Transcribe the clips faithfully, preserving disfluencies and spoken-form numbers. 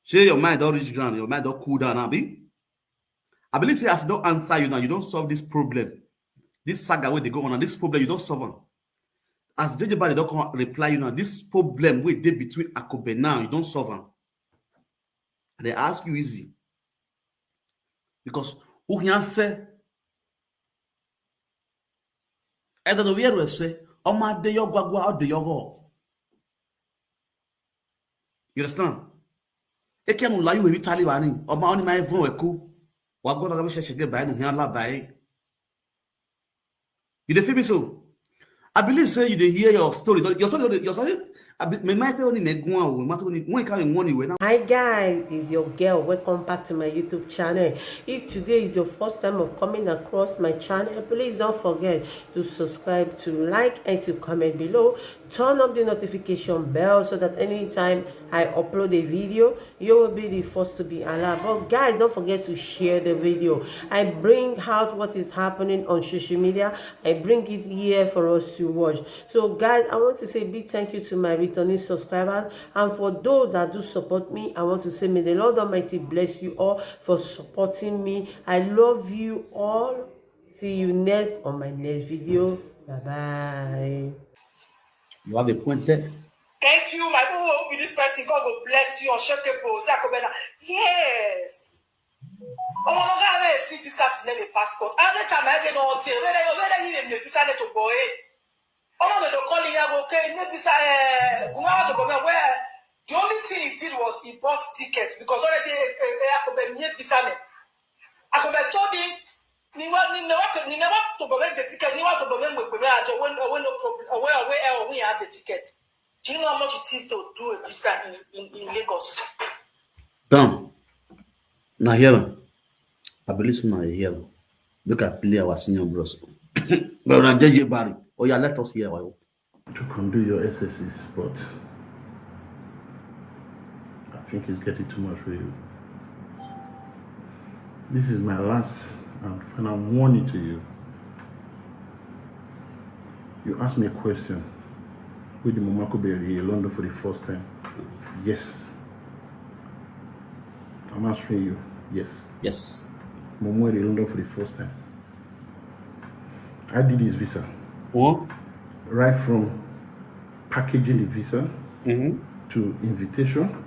Shey your mind don reach ground, your mind don cool down, abi? I believe say as e don answer you now, you don solve this problem. This saga wey dey go on, and this problem, you don solve am. As J J Bari don come reply you now, this problem wey dey between Akobe now, you don solve am. I dey ask you easy. Because who can say, I don't know where we say, Oma de yo gwagwa, o de yo go. You understand? Eke mu la yu ebi Taliban ni, Oma oni ma evun eku. Wa go na ga bi sheshe ge bai nu hin la bai. You dey feel me so? I believe say you dey hear your story. Your story, your story. I be, me might only make one, we might only one can one way now. Hi guys, it's your girl. Welcome back to my YouTube channel. If today is your first time of coming across my channel, please don't forget to subscribe, to like, and to comment below. Turn up the notification bell so that anytime I upload a video, you will be the first to be alerted. But guys, don't forget to share the video. I bring out what is happening on social media. I bring it here for us to watch. So guys, I want to say big thank you to my returning subscribers. And for those that do support me, I want to say may the Lord Almighty bless you all for supporting me. I love you all. See you next on my next video. Bye bye. You have a point there. Thank you, my people. Who be this person? God go bless you. Unshakable. Say Akobena. Yes. Ọmọ ọmọ gáà bẹ́ẹ̀ tí visa ti lẹ́lẹ̀ passport. Àwọn mẹ́ta máa ń gbé náà tẹ̀. Wẹ́rẹ́ wẹ́rẹ́ yìí lè mi visa lè tó bọ̀ ẹ́. Ọmọ mi ló kọ́ ní ìyàwó ké ní visa ẹ̀ gùnmọ́ tó bọ̀ mẹ́ wẹ́. The only thing he did was he bought ticket because already ẹ̀ ẹ̀ Akobena ní visa mẹ́. Akobena told him ni wa ni never to ni never to bọ̀ mẹ́ the ticket ni wa to bọ̀ mẹ́ mọ̀ pé mẹ́ àjọ wẹ́ wẹ́ no problem wẹ́ wẹ́ ẹ̀ wẹ́ yà the ticket. Do you know how much it is to do a visa in, in, in Lagos? Damn. Now hear am. I believe say una hear am. Make I play our senior bros. Brother J J Barry. Oh yeah, let us hear our own. To conduct your S S Cs, but I think it's getting too much for you. This is my last and final warning to you. You asked me a question. With the Momako Berry in London for the first time. Yes. I'm answering you. Yes. Yes. Momo in London for the first time. I did his visa. What? Right from packaging the visa to invitation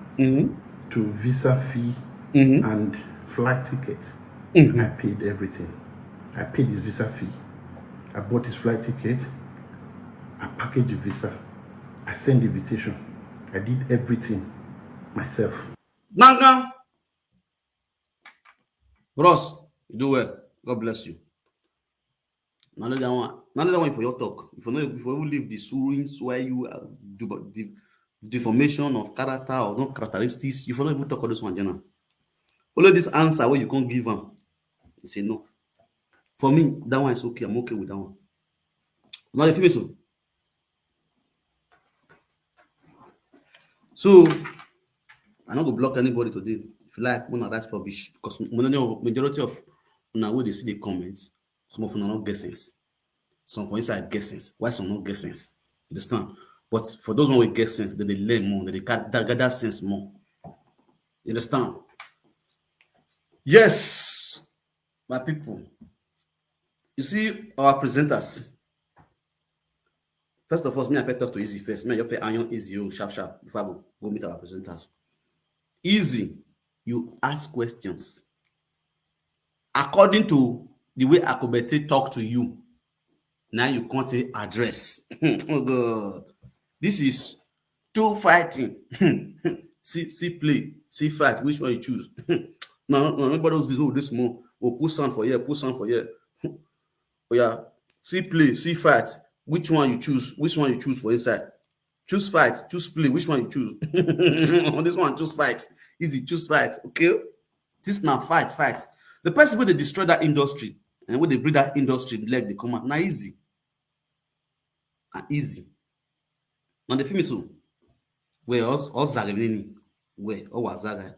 to visa fee and flight ticket. I paid everything. I paid his visa fee. I bought his flight ticket. I packaged the visa. I sent the invitation. I did everything myself. Nanga! Bros, you do well. God bless you. Now let that one. Now let that one for your talk. If you know, if you even leave the suing, swear you uh, do the deformation of character or not characteristics, you for not even talk all this one, Jenna. Only this answer where you can't give them. It's enough. For me, that one is okay. I'm okay with that one. Now you feel me so. So I no go block anybody today. If you like, wanna write rubbish because majority of majority of una wey dey see the comments, some of una no get sense. Some for inside get sense. Why some no get sense? You understand? But for those one wey get sense, they dey learn more, they dey gather, gather sense more. You understand? Yes, my people. You see our presenters. First of all, me I fit talk to Easy first. Me I just fit iron Easy oh, sharp sharp before I go, go meet our presenters. Easy, you ask questions according to the way Akobete talk to you. Now you can't say address. Oh God, this is two fighting. See, see play, see fight. Which one you choose? No, no, nobody else this. Oh, this more. Oh, put sound for here, put sound for here. Oh yeah, see play, see fight. Which one you choose? Which one you choose for inside? Choose fight, choose play. Which one you choose? On this one, choose fight. Easy, choose fight. Okay, this now fight, fight. The person wey dey destroy that industry and wey dey bring that industry leg dey come out. Na Easy, na Easy. Now the film is so. Where us us zaga nini? Where us was zaga?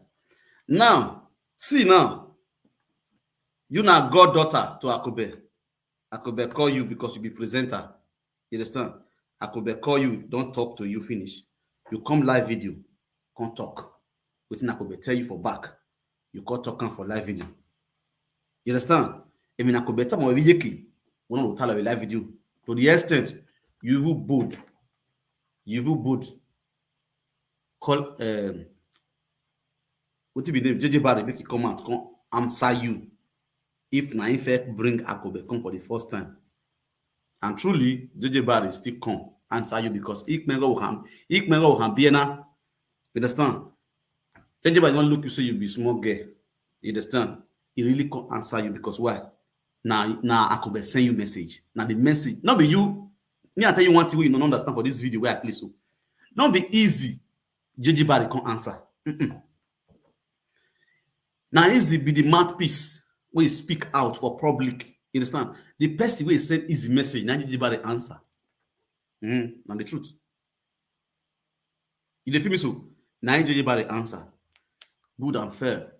Now see now, you na goddaughter to Akube. Akube call you because you be presenter. You understand? Akube call you, don't talk to you finish. You come live video, come talk. Wetin Akobe tell you for back, you come talk am for live video. You understand? Emi na Akobe tell my yeki, one of the tell live video. To the extent you even bold, you even bold. Call, um, wetin be name? J J Barry, make he come out, come answer you. If na him first bring Akobe come for the first time. And truly, J J Barry still come answer you because Ikmengo Ham, Ikmengo Ham Biena. You understand? J J Barry don't look you so you be small girl. You understand? He really come answer you because why? Now, now Akobe send you message. Now the message, not be you. Me, I tell you one thing wey you don't understand for this video where I play so. Not be easy. J J Barry come answer. Mm-mm. Now easy be the mouthpiece wey speak out for public. You understand? The person wey send easy message, now J J Barry answer. Mm, na the truth. You dey feel me so? Now J J Barry answer. Good and fair.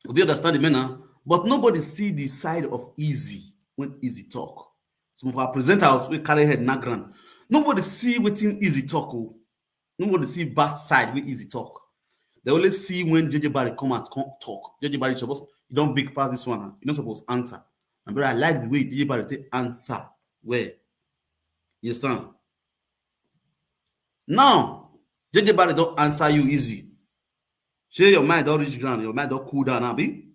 We understand the man now. But nobody see the side of easy when easy talk. Some of our presenters wey carry head na ground. Nobody see wetin easy talk. Oh. Nobody see bad side wey easy talk. They only see when J J Barry come out, come talk. J J Barry suppose, you don't big pass this one. Now. You don't suppose answer. And brother, I like the way J J Barry take answer. Where? You understand? Now, J J Barry don't answer you easy. Say your mind don't reach ground, your mind don't cool down, abi?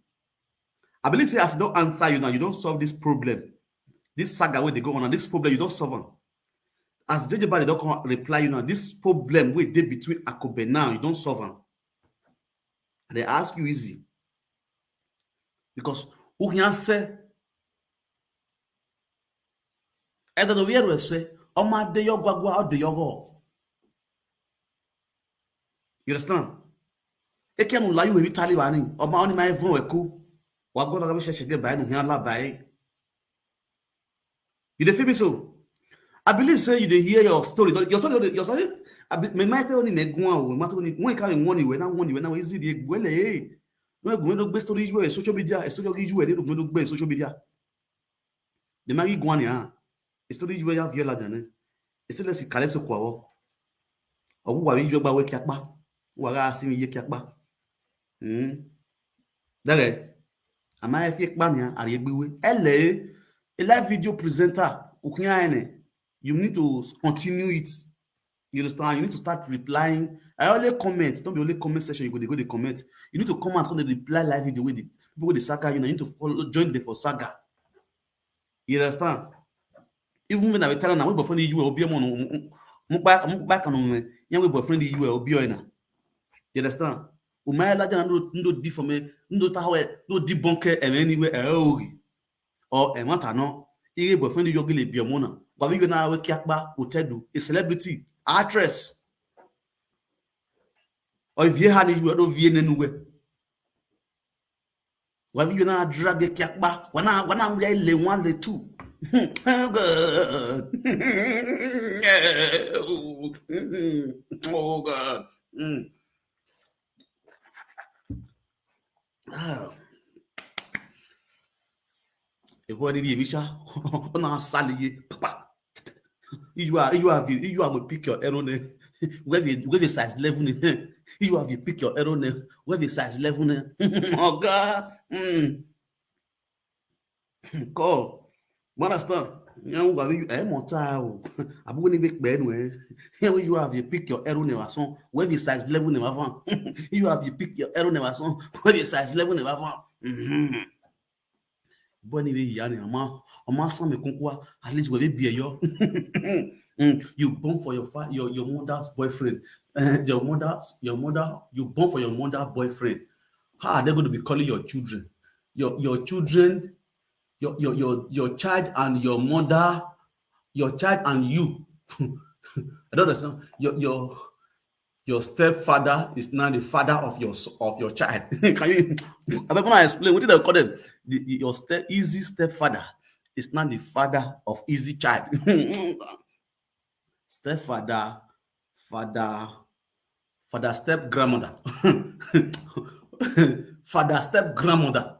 I believe say as e don answer you now, you don solve this problem. This saga wey dey go on, and this problem, you don solve am. As J J Barry don come reply you now, this problem wey dey between Akobe now, you don solve am. I dey ask you easy. Because Uhianse, Edo no where we say, Oma de yo gwagwa, o de yo go. You understand? Eke mu la you we Taliban. Oma oni ma evun we ku. Wa go la ga be sheshe de ba nu hin la ba e. You dey feel me so? I believe say you dey hear your story. Your story, your story. I be, me might only me go on. Matter only when can one way, na one way, na easy the gwele. No go no be story you social media, story you dey do be social media. The magi go on ya. Story you have your ladane. Still let's kale so kwa. Ogu wa yo gba we kiapa. Wa ga si mi ye kiapa. Hmm. Dare. Ama e fi pa mi a, ari egbe we. Ele, a live video presenter, Ukian ene. You need to continue it. You understand? You need to start replying. I only comment. Don't be only comment section. You go, they go, they comment. You need to come out, come dey reply live video with the people with the saga. You know, you need to follow, join them for saga. You understand? Even when I tell now, we boyfriend you will be on. Mukba, mukba kanu. Yeah, we boyfriend you will be on. You understand? Umaya la jana ndo ndo di for me, ndo ta ho e, ndo debunk e anywhere e o. Or e mata no. Ire boyfriend you gile bi omona. Wa bi na we kiakpa, Otedo, a celebrity, actress. Or if you had you do vie nenu we. Wa bi na drag e kiakpa, wa na wa na we le one le two. Oh God. Oh God. Mm. Ah. If what did you wish? On a sally, papa. You are, you have, you have a pick your error name. Where the, where the size eleven name. You have a pick your error name. Where the size eleven name. Oh God. Mm. Call. Understand? Yan wa bi e mo ta o. Abu ni be pe nu e. Yan you have a pick your error name ason. Where the size eleven name avan. You have a pick your error name ason. Where the size eleven name avan. Mhm. Boy ni be ya ni ama, ama san me kunkwa. At least we be yo. Mm, you born for your fa your, your mother's boyfriend. Uh, your mother's your mother, you born for your mother boyfriend. How are they going to be calling your children? Your your children, your your your your child and your mother, your child and you. I don't understand. Your your your stepfather is now the father of your s- of your child. Can you? I better explain. What did I call them? The, the- your step easy stepfather is now the father of easy child. Stepfather, father, father step grandmother, father step grandmother,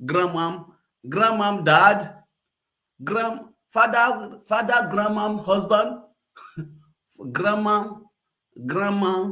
grandmom, grandmom dad, grand father father grandmom husband, grandma, grandma,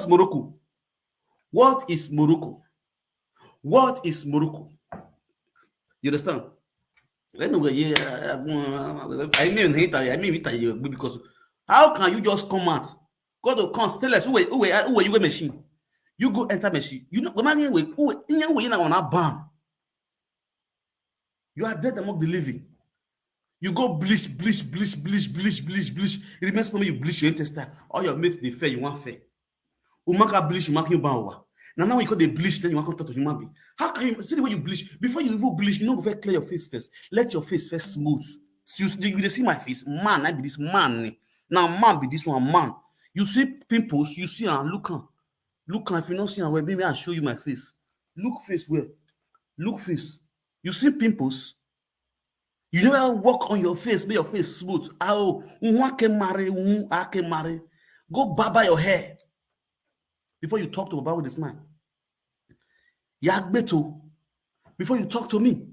is Morocco? What is Morocco? What is Morocco? You understand? Let me go here. I mean, I mean, because how can you just come out? Go to come tell us who were, who were, who were you a machine? You go enter machine. You know, go man, who who who you now on a ban? You are dead among the living. You go bleach, bleach, bleach, bleach, bleach, bleach, bleach. It remains when you bleach your intestine. All your mates, they fair, you want fair. Umaka bleach, umaka you ban over. Now, now you call the bleach, then you want to talk to human being. How can you see the way you bleach? Before you even bleach, you know, go first clear your face first. Let your face first smooth. See, you, you dey see my face, man, I be this man. Now, man be this one, man. You see pimples, you see and look am. Look am, if you not see am well, maybe I show you my face. Look face well. Look face. You see pimples? You never work on your face, make your face smooth. Ao, nwa ke mare, nwa ake mare. Go barber your hair before you talk to Baba with this man. Yagbeto, before you talk to me,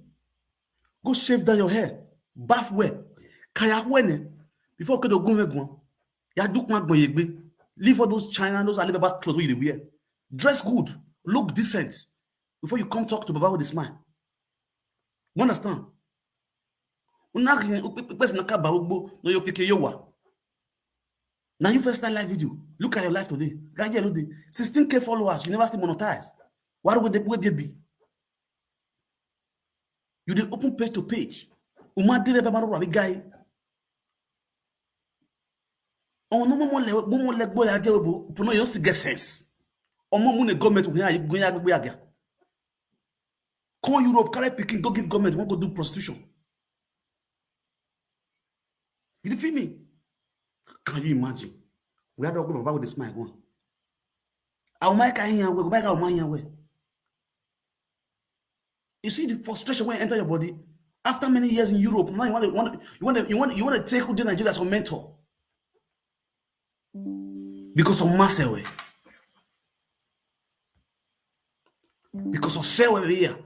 go shave down your hair, bath well, kaya wene, before you go gun wegun. Ya duk ma gbon yegbe. Leave all those China, those Alibaba clothes wey you dey wear. Dress good, look decent before you come talk to Baba with this man. You understand? Una ke, u pe, pe, person na ka ba ugbo, no yo keke yo wa. Now you first start live video. Look at your life today. Guy, yeah, look the sixteen K followers, you never still monetize. Why would they, would they be? You dey open page to page. Uma dey never maro rabi guy. Oh, no more le, more le boy, I dey, but no, you still get sense. Omo mu ne government, we are going to go ya. Come Europe, carry pikin, go give government, wan go do prostitution. You dey feel me? Can you imagine? We had to go Baba with the smile, go on. Our mic are here, we mic our man here, we. You see the frustration when enter your body after many years in Europe. Now you want to, want to, you want to, you want, you want to take Ude Nigeria as a mentor because of Masewe, because of Sewe here.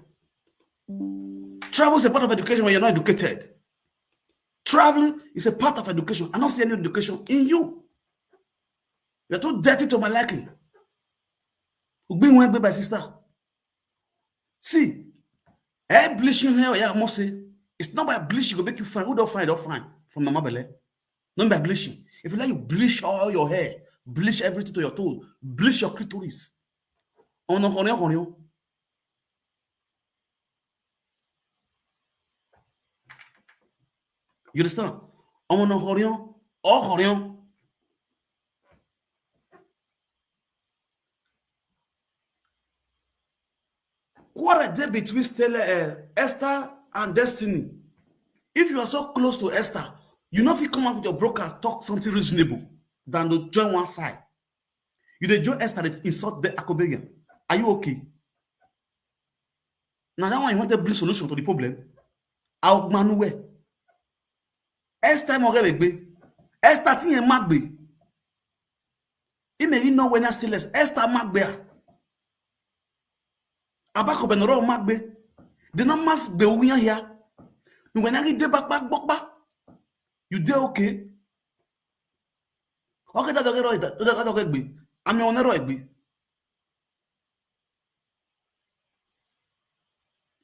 Travel is a part of education when you're not educated. Travel is a part of education. I don't see any education in you. You're too dirty to my liking. Ugbin went by sister. See, eh, bleaching hair, yeah, I must say, it's not by bleaching go make you fine. Who don't fine, don't fine from Mama Bele. Not by bleaching. If you like, you bleach all your hair, bleach everything to your toe, bleach your clitoris. On the honey, honey. You understand? On the honey, all honey. Quarrel dey between Stella, eh, Esther and Destiny. If you are so close to Esther, you know if you come out with your brokers, talk something reasonable than to join one side. You dey join Esther, dey insult the Akoberian. Are you okay? Now that one you want to bring solution to the problem. Aogmanuwe. Esther mo gebe gbe. Esther ti yen magbe. Ime ri no wena siles. Esther magbe a. Abako benoro magbe. De no mas be wiyan ya. Nu wena ri de bakpa gbokpa. You dey okay? Okay, that okay, right. That okay, gbe. I'm on the right, gbe.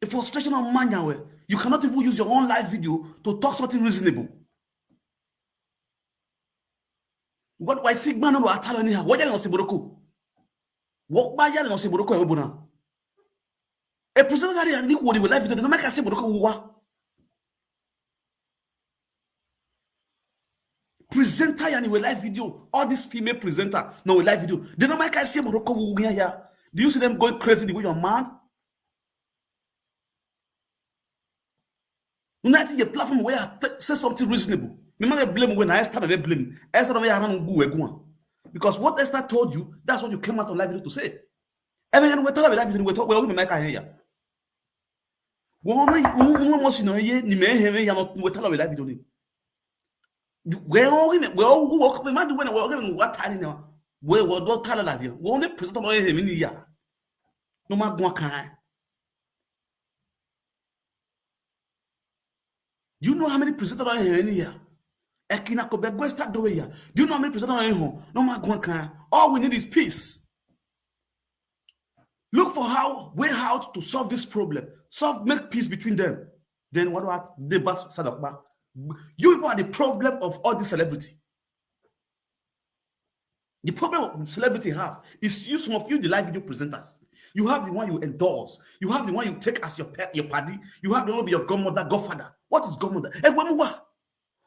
A frustration of man, Yahweh. You cannot even use your own live video to talk something reasonable. What, why sick man no attack anyhow? What you say, Morocco? What by you say, Morocco? A presenter that you need to live video. No make I say, Morocco. Presenter ya ni we live video. All these female presenter no we live video. They don't make I say Morocco we here. Do you see them going crazy the way you're mad? United the platform where I say something reasonable. Me might blame when I start, I blame. I start where I run go. Because what Esther told you, that's what you came out of live video to say. Every time we talk about live video, we talk, we all make I hear. Wo me, wo mo si no ye ni me he me ya no we tell we live video ni. We o ri me, we o wo ko me ma du we na we o ri me wa ta ni na. We wo do ta la la zi. Wo ne present no he me ni ya. No ma gwa kan. Do you know how many presenters are here in here? Ekina ko be go start do here. Do you know how many presenters are here? No ma gwa kan. All we need is peace. Look for how way out to solve this problem. Solve, make peace between them. Then what about the bus Sadokba? You people are the problem of all this celebrity. The problem of celebrity have is you, some of you, the live video presenters. You have the one you endorse. You have the one you take as your pet, your paddy. You have the one be your godmother, godfather. What is godmother? Hey, when what?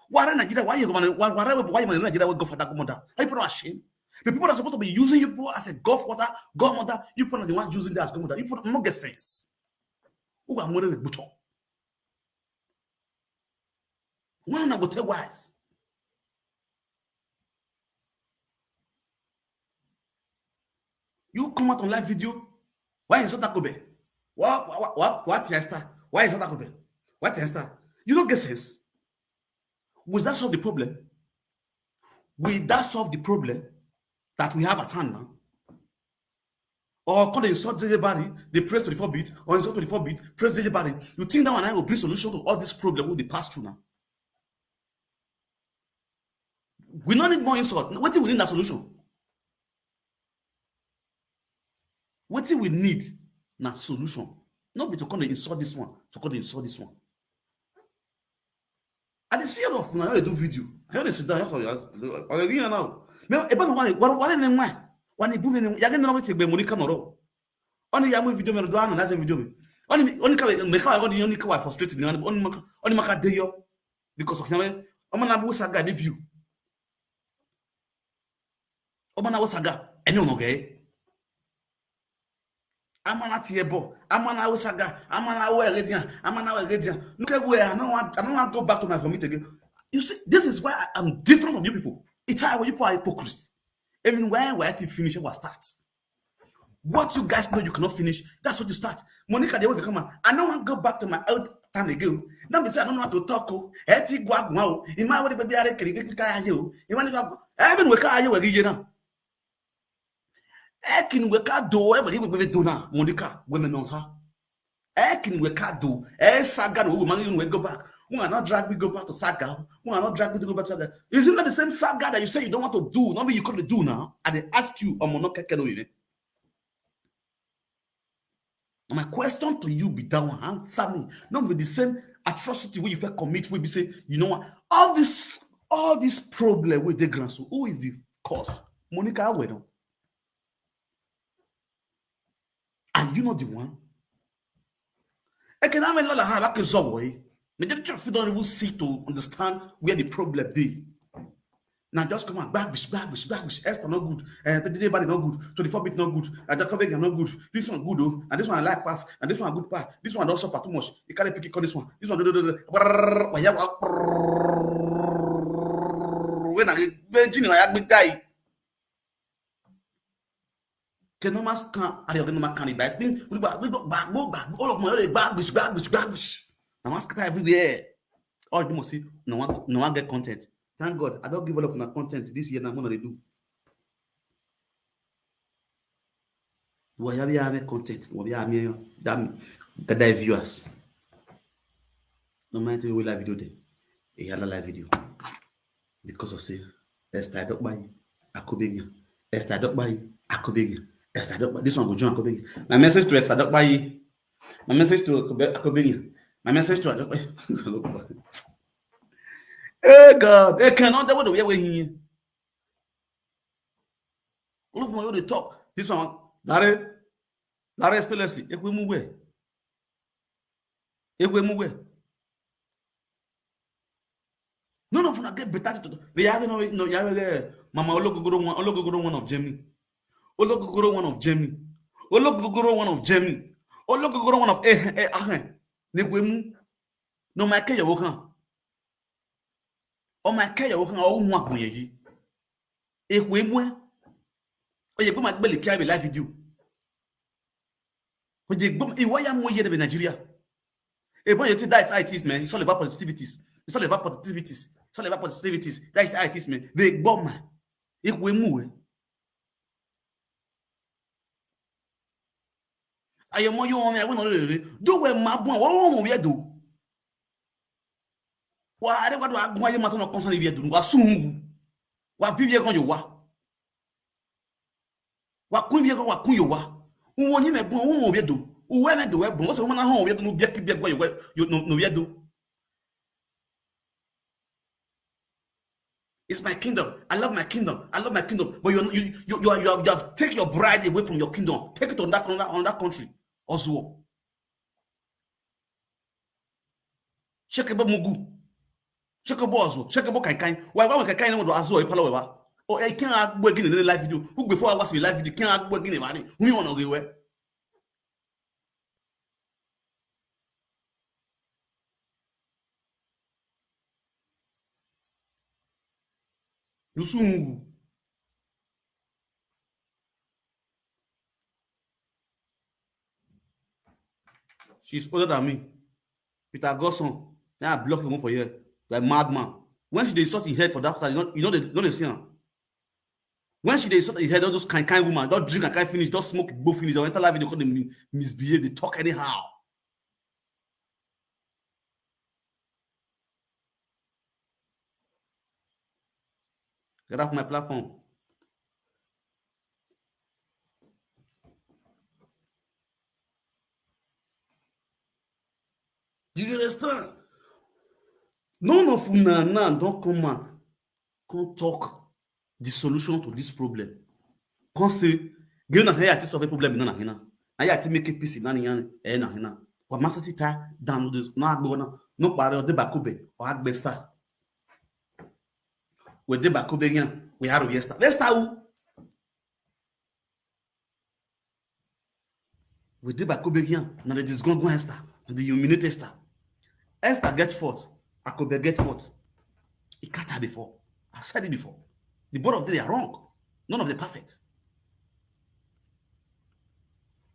Why Nigeria? Why you gonna why why why you Nigeria with godfather, godmother? Are you people ashamed? The people that are supposed to be using you people as a godfather, godmother, you people are the one using that as godmother. You people don't get sense. Who are more than the button? Why not go tell wise? You come out on live video. Why is that Kobe? What what what what Esther? Why is that Kobe? What Esther? You don't get sense. Will that solve the problem? Will that solve the problem that we have at hand now? Or call the insult J J Barry, they press twenty-four bit, or insult twenty-four bit, press J J Barry. You think that one I will bring solution to all this problem we dey pass through now? We no need more insult. Wetin we need na solution. Wetin we need na solution. No be to come dey insult this one, to come dey insult this one. I dey see all of una, I dey do video. I dey sit down, I dey, I dey now. Me, ebe na wani, wani, wani ne mwa, wani bu ne, ya gani na wetin gbe Monica nọrọ. Oni ya mu video me do ana na se video me. Oni, oni ka, me ka, oni, oni ka wa frustrated ni, oni maka, oni maka dey yo because of him. Omo na bu saga dey view. Omo na wo saga, eni ono ge. Amana tiebo, amana wo saga, amana wo eredian, amana wo eredian. No ke we, I don't want, I don't want to go back to my vomit again. You see, this is why I am different from you people. It's how you people are hypocrites. Even where we to finish our start. What you guys know you cannot finish, that's what you start. Monica, they always come out. I don't want to go back to my old time again. Now they say I don't know how to talk. Oh, eti gwa gwa. Oh. In my way, baby, I can't get you. You want to go? Even we can't you again now. Ekin we can't do whatever we will do now. Monica, women know her. Ekin we can't do. Eh, saga, we will manage to go back. We are not drag, we go back to saga. We are not drag, we go back to saga. Is it not the same saga that you say you don't want to do? Not me you could do now. And they ask you, I'm not kekelo. My question to you be that one, answer me. No be the same atrocity wey you fit commit, wey be say, you know what? All this, all this problem with the grand, so who is the cause? Monica Awedo. Are you not the one? Ekename Lala ha ba ke zo wo e. Majority of people don't even seek to understand where the problem dey. Now just come and gbagbish, gbagbish, gbagbish. Esther not good. Uh, the body not good. Twenty-four bit not good. Uh, Jacob Egan not good. This one good though. And this one I like pass. And this one good pass. This one don't suffer too much. You carry picky call this one. This one do do do do. Brrrr. When I when Jimmy I big guy. Ke no mas kan ari oge no mas kan riba. Tin we ba we go ba go ba all of my own gbagbish, gbagbish, gbagbish. Na wan scatter everywhere. All the people see no wan no wan get content. Thank God I don give all of una content this year na more dey do. Wa ya bi ya me content, wa bi ya me ya me gather viewers. No mind we live video dey. E ya live video. Because of say Esther Adokpayi Akobegian. Esther Adokpayi Akobegian. Esther Adokpayi. This one go join Akobegian. My message to Esther Adokpayi. My message to Akobegian. My message to Adokpayi. Hey God, they cannot do what we are here. All of you dey talk. This one, Dare, Dare Stelesi, Ekwe Mugwe. Ekwe Mugwe. None of una get better to the yare no no yare Mama Ologogoro one Ologogoro one of Germany. Ologogoro one of Germany. Ologogoro one of Germany. Ologogoro one of eh eh ah. Nekwemu. No my care you can. Oh my care you can all one. Ekwe mwe. Oye gbọ́n máa gbé lè kí àmì live video. Oye gbọ́n ìwọ ya mú iye dẹ̀bẹ̀ Nàìjíríà. Ebon you think that's how it is, man. It's all about positivities. It's all about positivities. It's all about positivities. That's how it is, man. They gbọ́n ma. Ekwe mwe. Ayo mo yo mi awe no rere. Do we ma bun wo wo we do. Wa are wa do agun aye ma to no concern we do. Wa sun. Wa vivi e kan yo wa. Wa kun vivi e kan wa kun yo wa. Uwo ni me bun wo wo we do. Uwe me do we bun. So ma na hon we do no bi ki bi gwa yo we. Yo no no we do. It's my kingdom. I love my kingdom. I love my kingdom. But you you you you, are, you, have, you have take your bride away from your kingdom. Take it on that on that, on that country. Ozuo. Shekebo Mugu. Shekebo Ozuo. Shekebo Kaikai. Why why Kaikai no do Ozuo ipala wa? Oh, I can't act working in the live video. Who before I was in live video can't act working in the money. Who you want to go where? Lusungu. She's older than me. Peter Godson. Now I block you for here. Like madman. When she dey sort his head for that side, you know, you know they, you know they see her. When she dey sort his head, all those kind kind woman, don't drink and kind finish, don't smoke, go finish. Don't enter live video, call them misbehave, they talk anyhow. Get off my platform. You understand? None of una now don't come out, come talk the solution to this problem. Come say, give na here to solve the problem na hina. Na here to make a peace na hina, eh na hina. Wa master sita down this na go na no pare o de ba ko be o agbe star. We de ba ko be yan, we are we star. We star u. We dey by Kobe Gian, na the disgongon Esther, na the humiliate Esther. Esther get fault, Akobe get fault. He cut her before. I said it before. The both of them are wrong. None of them perfect.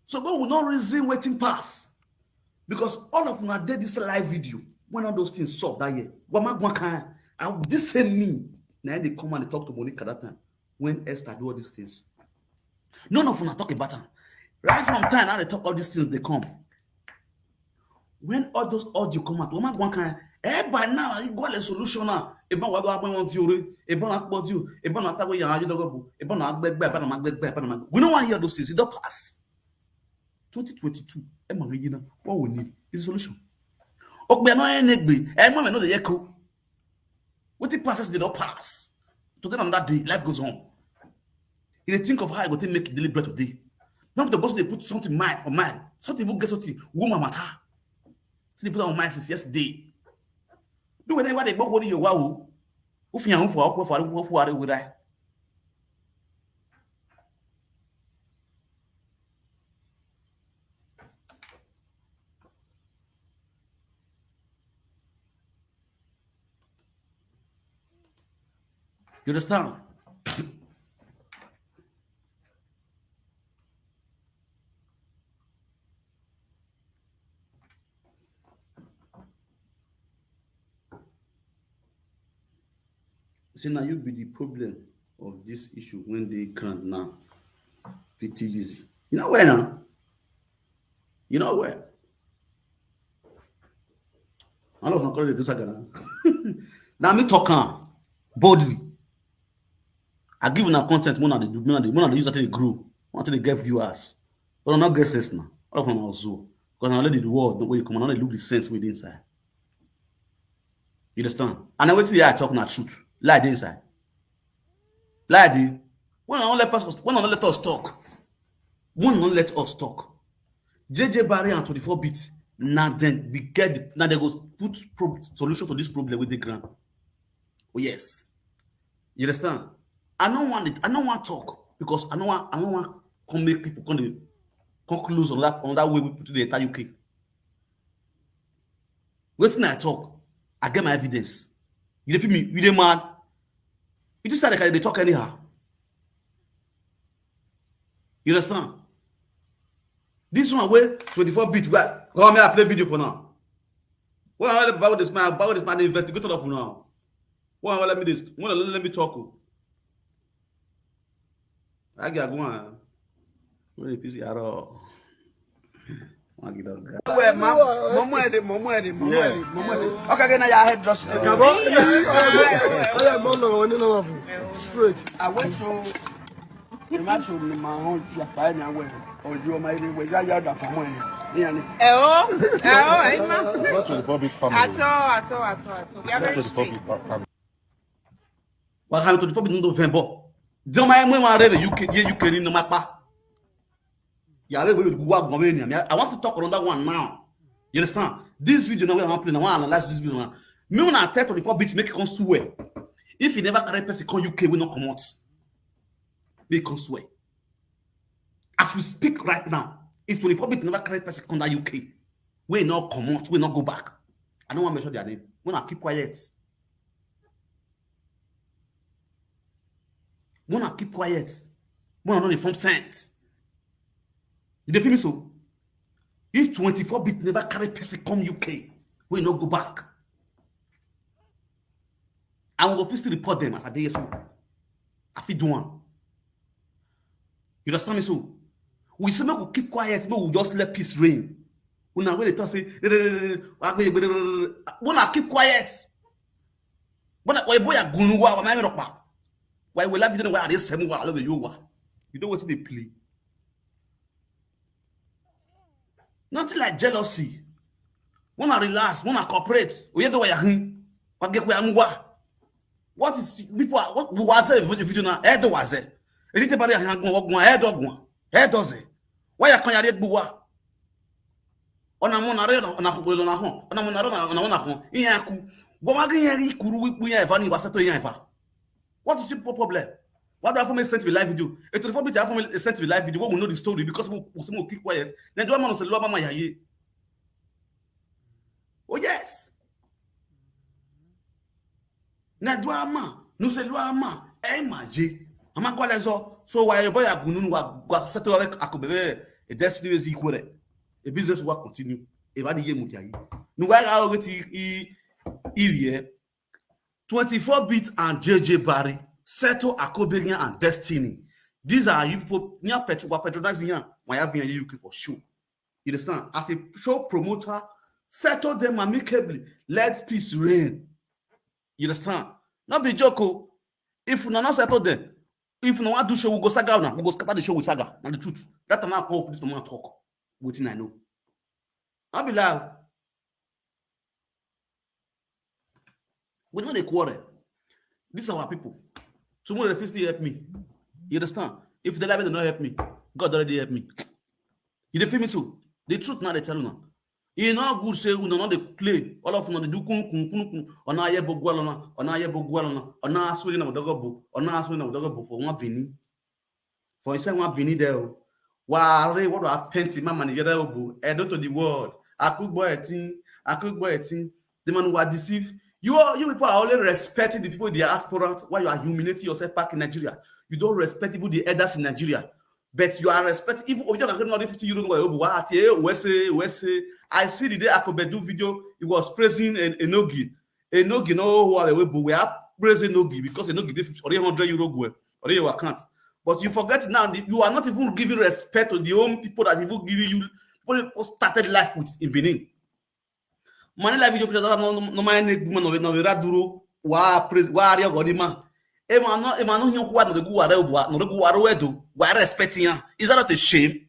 So God will not reason waiting pass. Because all of una dey this live video, when all those things solve that year, Wama Gwakan, I this same me, now they come and they talk to Monica that time when Esther do all these things. None of una talk about am. Right from time now they talk all these things they come. When all those audio come out, Wama Gwakan, eh, by now I got a solution now. Eba wa wa wan di ore, eba na po di o, eba na ta we ya ayo dogo bu, eba na gbegbe, eba na gbegbe, eba na. We no wan hear those things. It don pass. Twenty twenty-two, Emma Regina, what we need is solution. Okbe no enegbe, Emma me no dey echo. Wetin pass dey don pass. Today na another day, life goes on. You dey think of how I go take make daily bread today. Now the boss dey put something mind for mind. Something even get something woman matter. See, they put on mind since yesterday. Do whether what they go hold you wow. Who fi yan for who for who for who die. You understand? Say na you be the problem of this issue when they grant now. P T Easy. You know where now? You know where? All of them call it this again. Now me talk am boldly. I give una content more than they do, more than they, more than they use that they grow, more than they get viewers. But I'm not get sense now. All of them are so. Because I let the world know where you come and I look the sense with inside. You understand? And I wait till I talk na truth. Lie dey inside. Lie dey. When I don't let us when I don't let us talk. When I don't let us talk. J J Barry and twenty-four bit. Now then we get the, now they go put pro- solution to this problem with the grant. Oh yes. You understand? I don't want it. I don't want talk because I don't want I don't want come make people come dey- come close on that on that way we put the entire U K. Wetin I talk, I get my evidence. You dey feel me? You dey mad? You just started dey talk anyhow. You understand? This one wey twenty-four bit wey come here I play video for now. When I let Bible dey smile, Bible dey smile, dey investigate all of una. When I let me this, when I let me talk. I get go on. When the P C R. Wọ́n gidi ọ̀gá. Wẹ̀ ma, mọ̀mọ́ ẹ̀ dé, mọ̀mọ́ ẹ̀ dé, mọ̀mọ́ ẹ̀ dé, mọ̀mọ́ ẹ̀ dé. Ọkà gẹ́gẹ́ náà yà head just. Ìjàmbá. Ọyẹ mọ lọ wọn nínú wọn fún. Straight. Àwẹ̀ so. Ìmá so ni màá hàn sí àpá ẹ̀ ní àwẹ̀. Ọ̀yọ́ ọmọ ilé ìwé yá yá ọ̀dà fún ọmọ ẹ̀. Níyàn ni. Ẹ o, ẹ o, ẹ má. It's not twenty-four big family. At all, at all, at all, at all. We are very strict. It's not twenty-four big fa- family. Wa ha twenty-four bit no do vembo. Then my mama rebe U K, ye U K ni no mapa. Ya we we go wa go me ni. I want to talk another one now. You understand? This video now we want play now, we analyze this video now. Me when I tell twenty-four bit make it come swear. If you never carry person come U K, we not come out. They come swear. As we speak right now, if twenty-four bit never carry person come that U K, we not come out, we not go back. I don't want to mention their name. We not keep quiet. We not keep quiet. We not dey form sense. You dey feel me so? If twenty-four bit never carry person come U K, we not go back. And we go fit still report them as I dey here so. I fit do one. You understand me so? We say make we keep quiet, make we just let peace reign. Una wey dey talk say, "Re, re, re, re, re, wa gbe, gbe, re, re, re, re." Una keep quiet. Bona wa boya gunu wa, wa ma mi ropa. Wa we love you, wa are same wa, love you wa. You know what they play? Nothing like jealousy. Wanna relax, wanna cooperate. Oye do wa ya hin. Wa ge kwa mwa. What is people are, what was a video na? Edo was it? Elite bari ya gun, wa gun, edo gun. Edo ze. Wa ya kan ya de gbuwa. Ona mo na re, ona ko lo na hon. Ona mo na re, ona mo na hon. Iya ku. Wa ma ge ya ri kuru wi pu ya eva ni wa seto ya eva. What is your problem? Why do I have to send me live video? A twenty-four bit, I have to send me live video. What we know the story because we, we, we keep quiet. Then do I man say, "Lord, mama, ya ye." Oh, yes. Na do ama, no se lo ama, e ma je. Ama kwa lezo. So wa ye boya gunu wa, wa seto wa akobebe, a destiny is equal. A business will continue. E ba di ye mu ti ayi. No wa ga o ti i i ye. Twenty-four bit and J J Barry, Seto Akoberian and Destiny. These are you people near Petro, wa patronizing yan. Wa ya vin U K for show. You understand? As a show promoter, settle them amicably. Let peace reign. You understand? Not be joke o. If una not settle them, if una want do show, we go saga una. We go scatter the show with saga. Na the truth. That time I come up, this man talk. Wetin I know. I be like, we no dey quarrel. These are our people. Tomorrow they fit still help me. You understand? If they like me, they no help me. God already help me. You dey feel me so? The truth now they tell una. E no good say una no dey play. All of una dey do kun kun kun kun. Ona ye bo gwalona, ona ye bo gwalona, ona aswele na dogo bo, ona aswele na dogo bo for one Benin. For inside one Benin there o. Ware, what do I paint in my man yere obo? Edo to the world. Akugbo etin, akugbo etin. The man who are deceived. You are, you people are only respecting the people in the diaspora while you are humiliating yourself back in Nigeria. You don't respect even the elders in Nigeria. But you are respecting even Ojo Kakere, not fifty euro, go, "Obo, wa ati, eh, we say, we say." I see the day Akobe do video, he was praising En-, Enogi. Enogi no who are we, but we are praising Enogi because Enogi dey fifty or hundred euro go or your account. But you forget now, the, you are not even giving respect to the own people that even give you, people who started life with in Benin. Money life video pictures no, no, no mind name, no, no, no, raduro, wa praise, wa are your godima. Emma no, Emma no, you who are no go are, no go are, do wa respecting ya. Is that not a shame?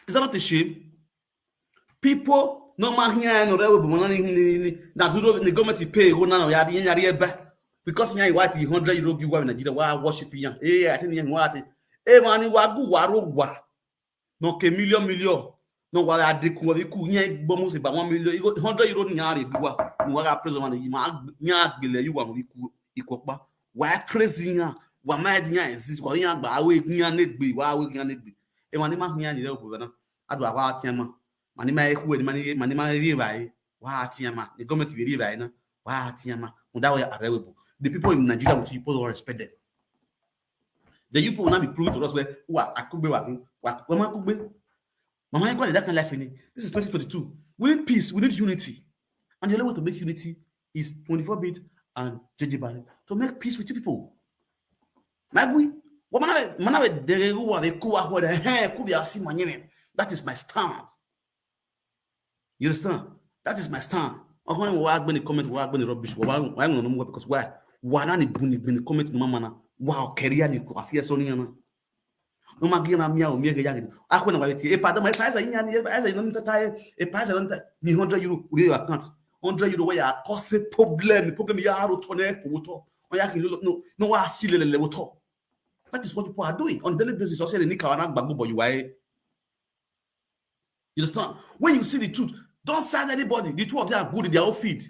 Is that not a shame? People no man here no rewe bu money ni ni na duro ni government pay go na ya di ya ri ebe because ya wa ti hundred euro bi wa Nigeria wa worship ya. Eh, I think ya wa ti. Eh, man, wa gu wa ro wa. No ke million million. No wa ya de ku wa ku ya gbo mo se ba one million. Hundred euro ni ya re bi wa. Ni wa ga prison man yi ma ya gbele yi wa mo bi ku ikopa. Wa crazy ya. Wa ma di ya exist. Wa ya gba awe ya negbe. Wa awe ya negbe. E ma ni ma ya ni re obo na. Adu awa ti ma. Ma ni ma e ku ni ma ni ma ni ma ri ba yi. Wa ti ma. The government be ri ba yi na. Wa ti ma. Mo da wa are we bo. The people in Nigeria, with you, people don't respect them. The you people will not be proving to us where who are Akugbe wa wa wa ma Akugbe. Mama, you got that kind of life in it. This is twenty twenty-two. We need peace. We need unity. And the only way to make unity is twenty-four bit and J J Barry to make peace with you people. Magui, what man, man, they go wa they ku wa ho de he ku bi asi manyene. That is my stand. You understand? That is my stand. Ohun wa gbe ni comment, wa gbe ni rubbish, wa wa no mo because why? Wa na ni bu ni gbe ni comment no mama na. Wa o career ni ko asi eso ni na. No ma gi na mi a o mi e ga ya ni. Akwe na wa ti e pa da ma e pa esa yin ya ni e pa esa yin no ta e pa esa no ta ni hundred euro we your account. hundred euro wey you are causing problem. The problem you are to turn for water. Or you can no no no I see lele water. That is what people are doing on daily basis. Also, they need to gbagbo but you why. You understand? When you see the truth, don't side anybody. The two of them are good in their own field.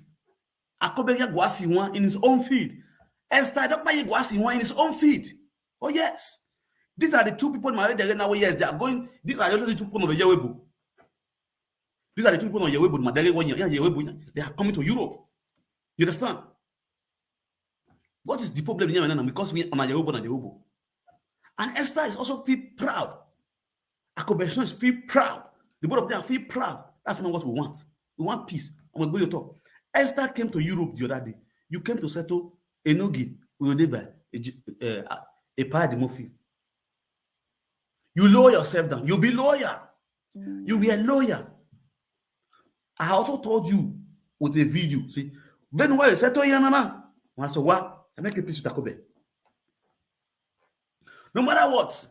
Akobe Yaguasi one in his own field. Esther Adebayo Yaguasi one in his own field. Oh yes. These are the two people in my head now. Yes, they are going. These are the only two people of Yewebo. These are the two people on Yewebo. My dad one year, yeah, Yewebo. They are coming to Europe. You understand? What is the problem here now? Because we on Yewebo and Yewebo. And Esther is also feel proud. Akobe is feel proud. The both of them feel proud. That's not what we want. We want peace. I'm going to talk. Esther came to Europe the other day. You came to settle Enogi. We were there by a, uh, a part of the movie. You lower yourself down. You be lawyer. You were a lawyer. I also told you with a video. See, when why you settle here, Nana? I said, what? I make a peace with Akobe. No matter what,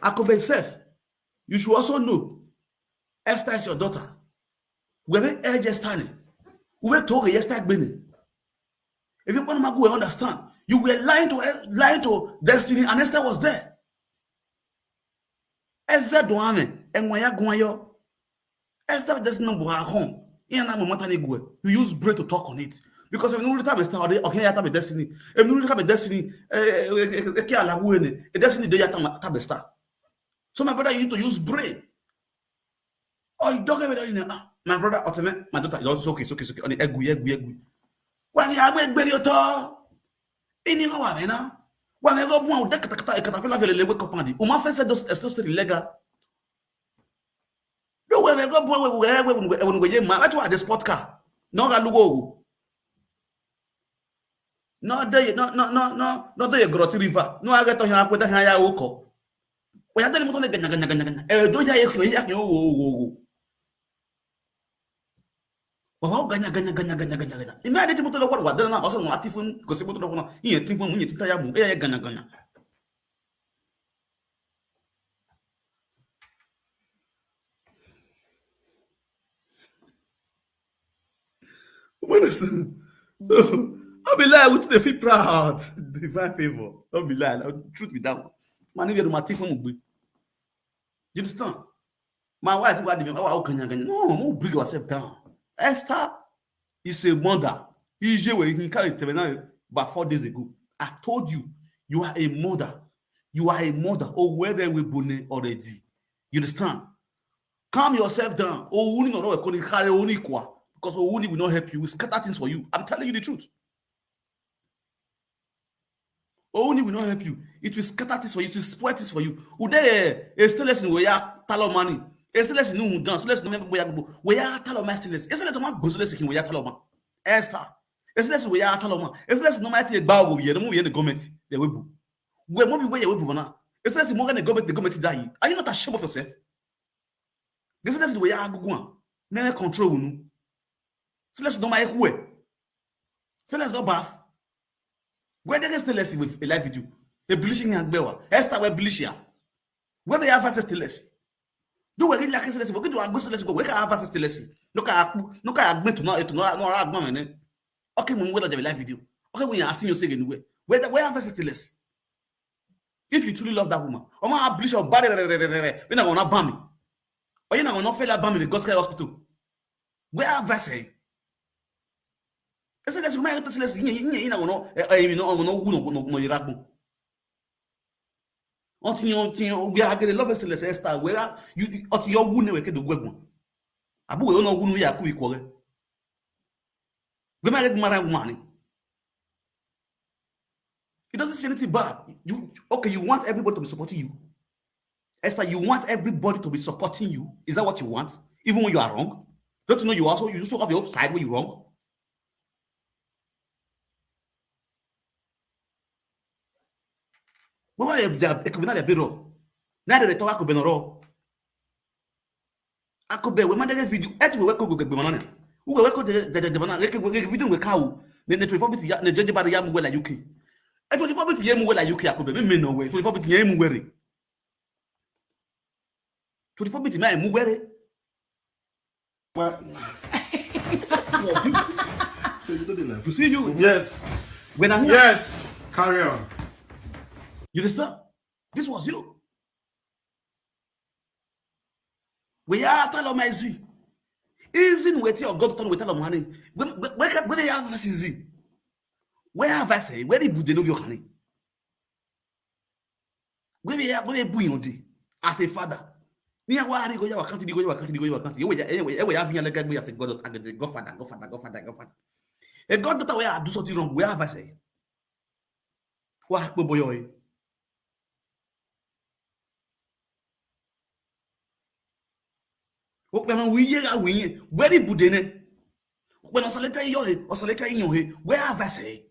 Akobe himself, you should also know Esther is your daughter. We have urged Esther. We were told yesterday. If you want to go understand, you were lying to lying to destiny, and Esther was there. Esther Duane, and Waya Guayo. Esther doesn't know her home. Ian and Mata Negwe. You use brain to talk on it. Because if you know the time Esther, okay, I have a destiny. If you know the time destiny, eh, eh, eh, eh, eh, eh, eh, eh, eh, eh, eh, destiny, they have a star. So my brother, you need to use brain. Oh, you don't get it. Ah, my brother, Oteme, my daughter, it's okay, it's okay, it's okay. On the egg, egg, egg. Why the egg, egg, egg, Ini go wa na. Wa me go bu o de kata kata e kata pela vele le we ko pandi. O ma fe se do e sto state legal. Do we me go bu we we we we we we ma. That's why the sport car. No ga lugo. No de no no no no no de Groti River. No aga to ya ko da ya o ko. We ya de mo to le ganya ganya ganya ganya. E do ya e ko ya o o o. Wa wa ganya ganya ganya ganya ganya ganya. Ime ade ti moto lo kwa wa dana na oso no ati fun ko si moto lo kwa na. Iye ti fun mu iye ti ta ya mu. E ganya ganya. You understand? So, I be lie with the feel proud. Divine favor. Don't be lie. Truth be that one. Man, if you do my thing for me, you understand? My wife, what do you, oh, how can you, no, no, bring yourself down. Esther is a mother. Ije where he carry Tebenari about four days ago. I told you, you are a mother. You are a mother. Oh, where we born already. You understand? Calm yourself down. Oh, uni no, no, carry only kwa. Because Ouni will not help you. We scatter things for you. I'm telling you the truth. Ouni will not help you. It will scatter things for you. It will spoil things for you. Ude, eh, a stainless in where you tell money. A stainless in who dance. Stainless no member where you go. Where you tell my stainless. A stainless no man go stainless in where you tell man. Esther. A stainless where you tell man. A stainless no matter a bow over here. No move here the government. They will boo. Where move where you will boo now. A stainless more than the government. The government die. Are you not ashamed of yourself? This is the way you go on. No control unu. Stainless no my way. Stainless no bath. Where they get stainless with a live video? A bleaching and bewa. Esther we bleach ya. Where they have access to less? Do we really like stainless? We do a good stainless go. Where can have access to less? No can no can admit to no to no no agba mene. Okay, we will have a live video. Okay, we are seeing you say anywhere. Where the where have access to less? If you truly love that woman, Oma bleach your body. When I wanna ban me. Or you know, not fail ban me the gospel hospital. Where have I say? I said that's my stainless. You know, you know, you know, you know, you know, you know, you know, you know, you know, Until you, until you, we are getting love stainless Esther. Where you, until your wound we can do gwegwon. Abu we no wound ya ku ikwo. We might get married woman. It doesn't say anything bad. You okay? You want everybody to be supporting you. Esther, you want everybody to be supporting you. Is that what you want? Even when you are wrong, don't you know you also you also have your side when you're wrong. Why are you a criminal? Now they talk about Benoro. Akobe we mandege video et we weko gbe mana. We weko de de de mana. Reke we video we kawo. Ne ne twenty-four bit ya ne jeje ba ya mu we la U K. E twenty-four bit ye mu we la U K Akobe. Me me no we. Twenty-four bit ye mu we re. Twenty-four bit me mu we re. What? This was you. So you don't dey like. You see you. Yes. When I'm Yes. Carry on. You understand? This was you. We are tell my Z. Isn't waiting or God turn waiting on money. When when when when they have us Z. Where have I say? Where the Buddha no your honey? Where we are where we on the as a father. Ni awa ari go yawa kanti go yawa kanti go yawa kanti. Ewe ya ewe ewe ya hinya lega gbe as a God as a godfather godfather godfather godfather. A goddaughter where I do something wrong. Where have I say? Wa pe boyo e. O pe na wi ye ga wi ye. Where the Buddha ne? O pe na saleka yo he, o saleka yo he. Where have I say?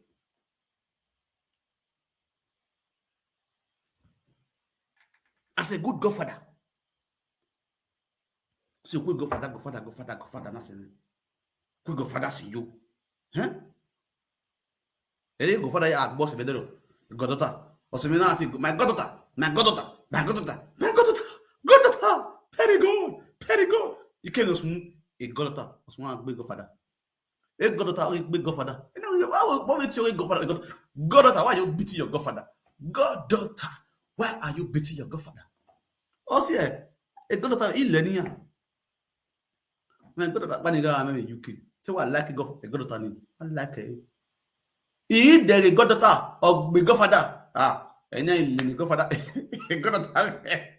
As a good godfather. So good godfather, godfather, godfather, godfather, na sene. Good godfather si you. Huh? Ele godfather ya boss bedero. Goddaughter. O se me na si my goddaughter, my goddaughter, my goddaughter, my goddaughter, goddaughter. Very good, very good. You can't just a goddaughter. That's one big godfather. A goddaughter, a big godfather. You know, why would why would you a godfather? God, goddaughter, why you beating your godfather? Goddaughter, why are you beating your godfather? Oh, see, eh, a goddaughter, he learning. My goddaughter, when he got in U K, so I like a god, a goddaughter name. I like it. He the goddaughter of the godfather. Ah, and then the godfather, a goddaughter.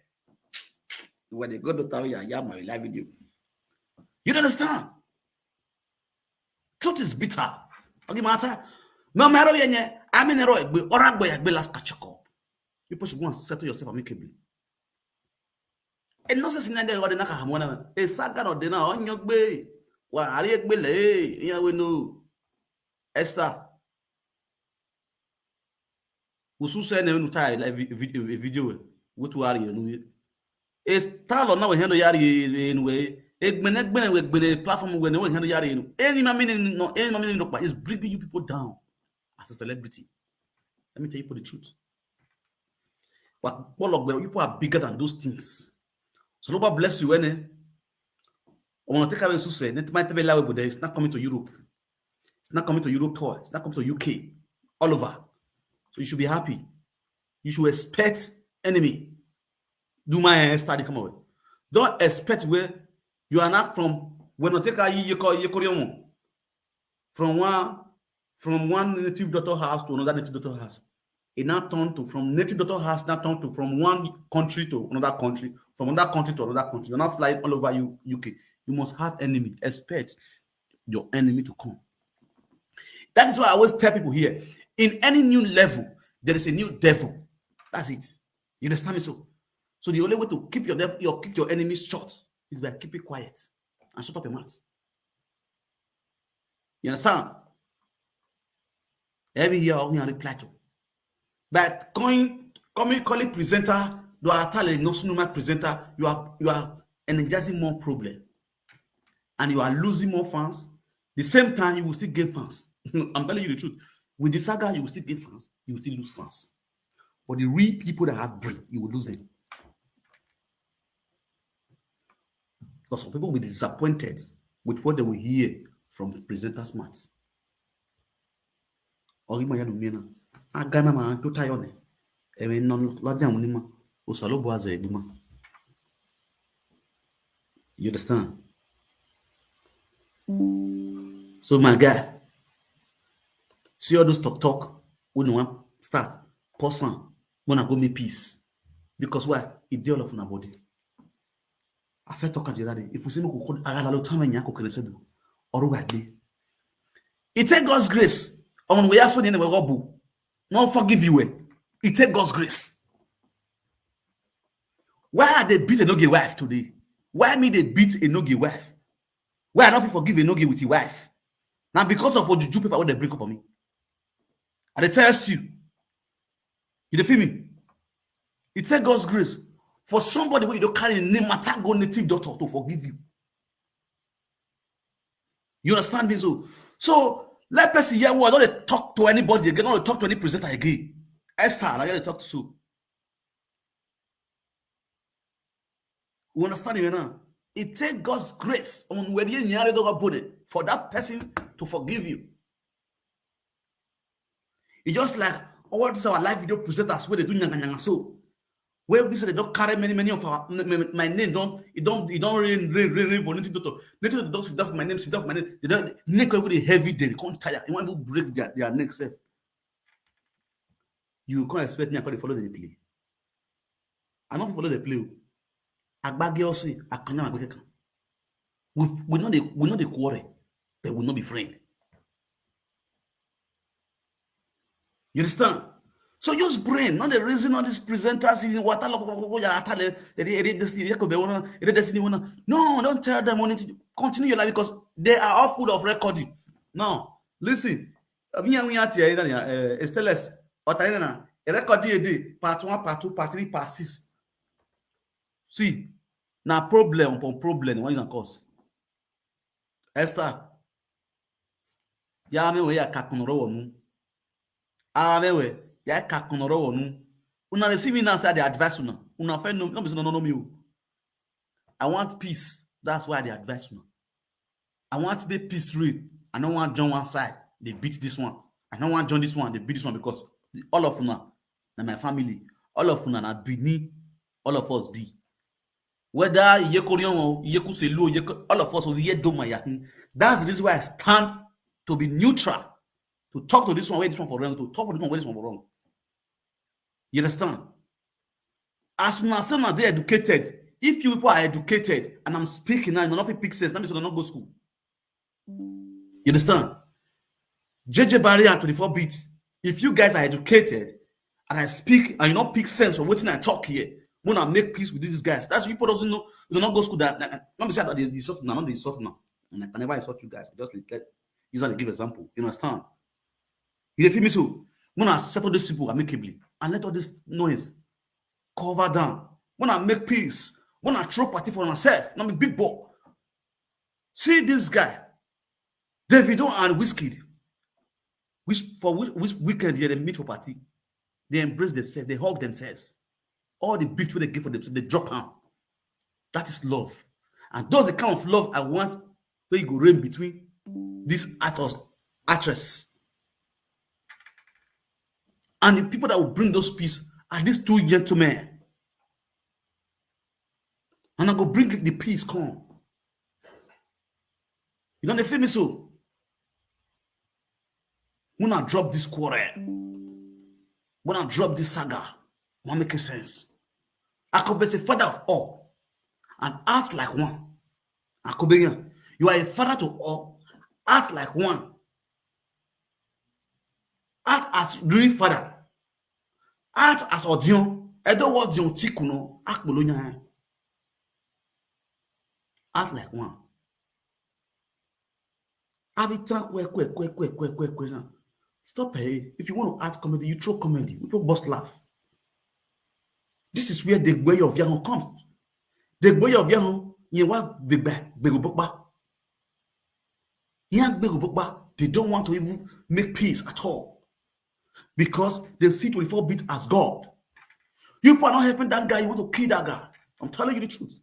When the goddaughter, yeah, yeah, my live video. You don't understand? Truth is bitter. Okay, matter. No matter when you, I mean, Roy, or Agboy, Agboy, last catch up. People should go and settle yourself amicably. And no sense in there, what the Naka Hamona, a saga or dinner on your bay. Why are you Agbele? Yeah, we know. Esther. Usu se ne nu tai like vi- vi- video we. What to are you? It's talo now we handle yari anyway. Egbene egbene we egbene platform we we handle yari. Any mamini no, any mamini no, is bringing you people down as a celebrity. Let me tell you the truth. But all of them, people are bigger than those things. So Lord bless you, eh? I want to take away Suse. That might be liable, but it's not coming to Europe. It's not coming to Europe tour. It's not coming to U K. All over. So you should be happy. You should expect enemy. Do my hair study come away. Don't expect where you are not from. When I take a you call you from one from one native daughter house to another native daughter house. It now turned to from native daughter house, now turned to from one country to another country, from another country to another country. You're not flying all over you U K. You must have enemy. Expect your enemy to come. That is why I always tell people here, in any new level, there is a new devil. That's it. You understand me? So, so the only way to keep your devil, your keep your enemies short is by keeping quiet and shut up your mouth. You understand? Every year, only reply to. But coming, coming, calling presenter, do I tell a no my presenter, you are you are energizing more problem, and you are losing more fans. The same time, you will still gain fans. I'm telling you the truth. With the saga, you will still gain fans. You will still lose fans. But the real people that have brain, you will lose them. Because some people will be disappointed with what they will hear from the presenters' mouths. Or you might have Agana man to tie on it. I mean, no, Lord, I'm only man. Osalobo as a man. You understand? So my guy, see all those talk talk. We no want start. Pause on. Wanna go make peace. Because why? It dey all of una body. I first talk the other day. If we say no, we could agala lo time and yako kene sedu. Or we agree. It take God's grace. On we ask for the name of God. No forgive you. Eh? It take God's grace. Why are they beat a no-gay wife today? Why me they beat a no-gay wife? Why I not forgive a no-gay with your wife? Now because of what juju paper what they bring up for me. I dey test you. You dey feel me? It take God's grace for somebody where you don't carry name matter go native daughter to forgive you. You understand me? So, so let person hear word. Don't dey talk to anybody again. Don't dey talk to any presenter again. Esther, I gotta talk to you. You understand me now? It take God's grace on where you nyare doga body. for that person to forgive you. It's just like all these our live video presenters where they do nyanga nyanga so. Where we say they don't carry many, many of our, m- m- my name don't, it don't, it don't ring, ring, ring, ring for Native Doctor. Native Doctor sit down for my name, sit down for my name. They don't, neck every day heavy, they can't tire. You want to break their, their neck self. You can't expect me, I can't follow the play. I don't follow the play. Agbage Osi, Akanya Agbeke. We, we know the, we know the quarrel, but we not be friend. You understand? So use brain, not the reason all these presenters in water, lo- lo- lo- lo- ya atale, ere- ere destiny, yeko be wanna, ere destiny wanna. No, don't tell them anything. Continue your life because they are all full of recording. Now, listen. Abiya wi ati ya ina ya, eh, Stainless. Ota ina na. A record dey dey. Part one, part two, part three, part six. See, na problem upon problem. What is cause? Esther. Ya me we ya kakunoro wonu. Ah, me we ya kakunoro wonu. Una dey see me now say I dey advise una. Una fe no, no be say no, no, no me o. I want peace. That's why I dey advise una. I want to be peace real. I don't want join one side. They beat this one. I don't want join this one. They beat this one because all of una na my family. All of una na Benin. All of us be. Whether Yekorion or Yekuselu, Yeko, all of us we hear Doma Yahin. That's the reason why I stand to be neutral. To talk to this one, where this one for wrong, to talk to this one, where this one for wrong. You understand? As una say una dey educated, if you people are educated and I'm speaking now, you no fit pick sense, that means you no go school. You understand? J J Barry and twenty-four Beats, if you guys are educated and I speak and you no pick sense from wetin I talk here, when I make peace with these guys, that's people doesn't know, you no go school that, that, that, let me say that they insult now, not they insult now. And I can never insult you guys. I just let, use that to give example. You understand? You dey feel me so? When I settle these people amicably and let all this noise cover down, when I make peace, when I throw party for myself, not be big boy. See this guy, Davido and Wizkid, which for which, which weekend here they meet for party, they embrace themselves, they hug themselves. All the beef wey they give for themselves, they drop am. That is love. And those the kind of love I want wey e go reign between these actors, actress. And the people that will bring those peace are these two gentlemen. And I go bring the peace come. You know they feel me so? When I drop this quarrel, when I drop this saga, won't make sense. I could be the father of all and act like one. I could be here. You are a father to all, act like one. Act as real father. Act as Odion. Edo what Dion Tikuno, act Bologna. Act like one. I be talk kwe kwe kwe kwe kwe kwe kwe now. Stop, eh? If you want to act comedy, you throw comedy. We put boss laugh. This is where the way of Yahoo comes. The way of Yahoo, you what the bag, bego bokba. Yeah, bego bokba. They don't want to even make peace at all because they see twenty-four Beats as God. You people are not helping that guy. You want to kill that guy. I'm telling you the truth.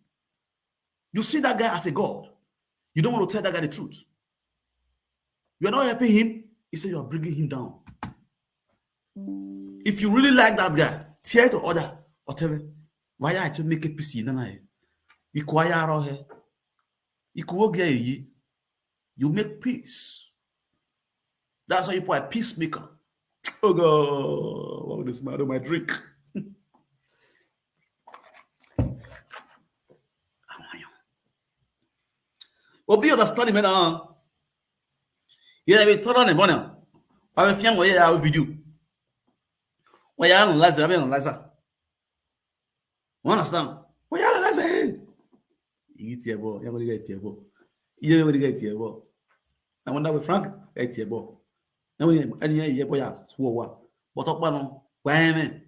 You see that guy as a God. You don't want to tell that guy the truth. You are not helping him. He said you are bringing him down. If you really like that guy, tear to order, whatever. Why I to make a P C? Nana, you make peace. That's why you put a peacemaker. Oh God, what would this man do my drink? Obi understand me now. Yeah, we turn on the money. I will film our video. Why you analyze? I analyze. You understand? Why you analyze? Hey, you get your ball. You get your ball. You get your ball. I wonder with Frank get your ball. Now when any year boy, yeah, swore what? But talk about no. Why man?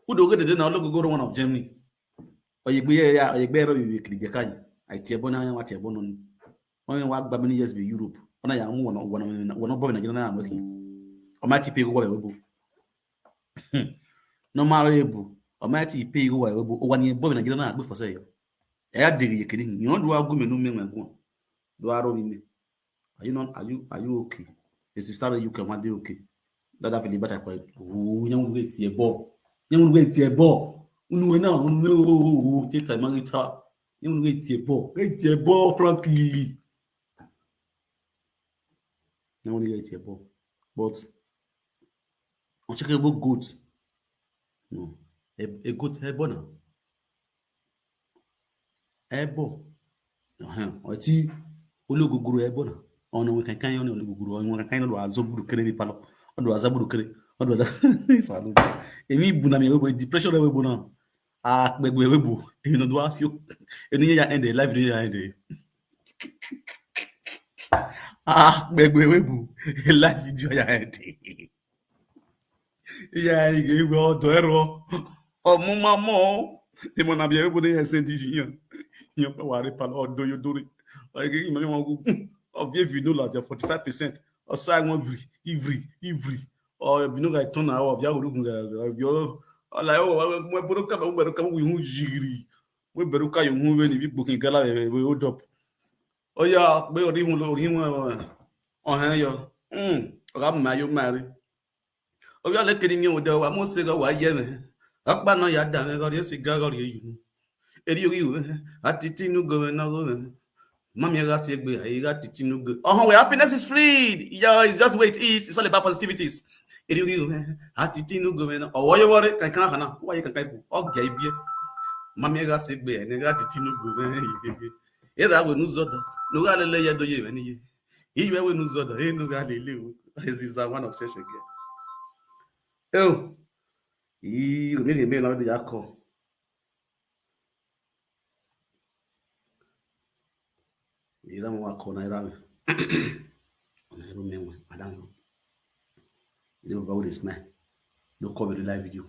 Who do get the now? Look, go to one of Germany. Oyegbe ya, oyegbe ro bi kiri je kai. Ai tie bona ya wa tie bono ni. Won wa gba many years be Europe. Ona ya mu wona wona wona bo na gina na mo ki. O ma ti pe go wa we bo. No ma re bu. O ma ti pe go wa we bo. O wa ni bo na gina na gbe fo se yo. E ya diri ye kini. Yo do agu me no me nwa gu. Do I roll me? Are you not? Are you are you okay? Your sister, you can one day, okay. That have a better quiet. Oh, you know wait here, boy. You know wait here, boy. Unu na unu take time and guitar. You know wait here, boy. Wait here, boy, frankly. You know wait here, boy. But uncheckable goat. No. A, a goat, a boy now. Ebo. Ọtí ológogoro ebo na. Ọ̀nà wọn kankan yẹn ní ológogoro, ọ̀nà wọn kankan yẹn lọ́dọ̀ azọ́ burúkú ní palọ̀. Ọ̀dọ̀ azọ́ burúkú, ọ̀dọ̀ azọ́ ìsàlù. Èmi ìbùnà mi ebo, depression ebo na. Àpẹgbẹ ebo, èmi náà tó wá sí o. Èmi yẹn ya end live video ya end. Àpẹgbẹ ebo, live video ya end. Ya ige igwe ọdọ ẹrọ ọmụma mọ. Ịmụ na bịa ebo na ya ese ndị ji ya. Ya kpawara palọ ọdọ yo dori. Oge ime mi wọn gu. Ọbịa evi no la forty-five percent. Ọsa wọn vri, ivri, ivri. Ọ evi no ga tọ na ọ bịa uru gun ga bịa. Ọla yo wa mo boro ka mo boro ka mo wi hu jigiri. Mo boro ka yo hu we ni bi gbokin gala we hold up. Oya pe ori hu lo ori hu. Ọhẹ yo. Mm. Ọga ma yo mari. Obi ole kiri mi ode wa mo se ga wa ye me. Akpa no ya da me gori si ga gori yu. Eri ori we. Ati tinu go me na go me. Mami ga si egbe ai ga ati tinu go. Oh, where happiness is free. Yeah, it's just wait. It's, it's all about positivities. Eri ori we. Ati tinu go me na. Oh, you worry. Kan kan hana. Wa ye kan kai ku. O ga ibie. Mami ga si egbe ai ga ati tinu go me. Era we nu zodo. Nu ga lele ye do ye me ni ye. Iwe we nu zodo. E nu ga lele o. This is a one of sheshege. Oh. Ii, o mi le me na bi ya ko. Ira mo wa ko na ira mi. Na iro me wa. I don't know. Iro ba we dey smile. No come with the live video.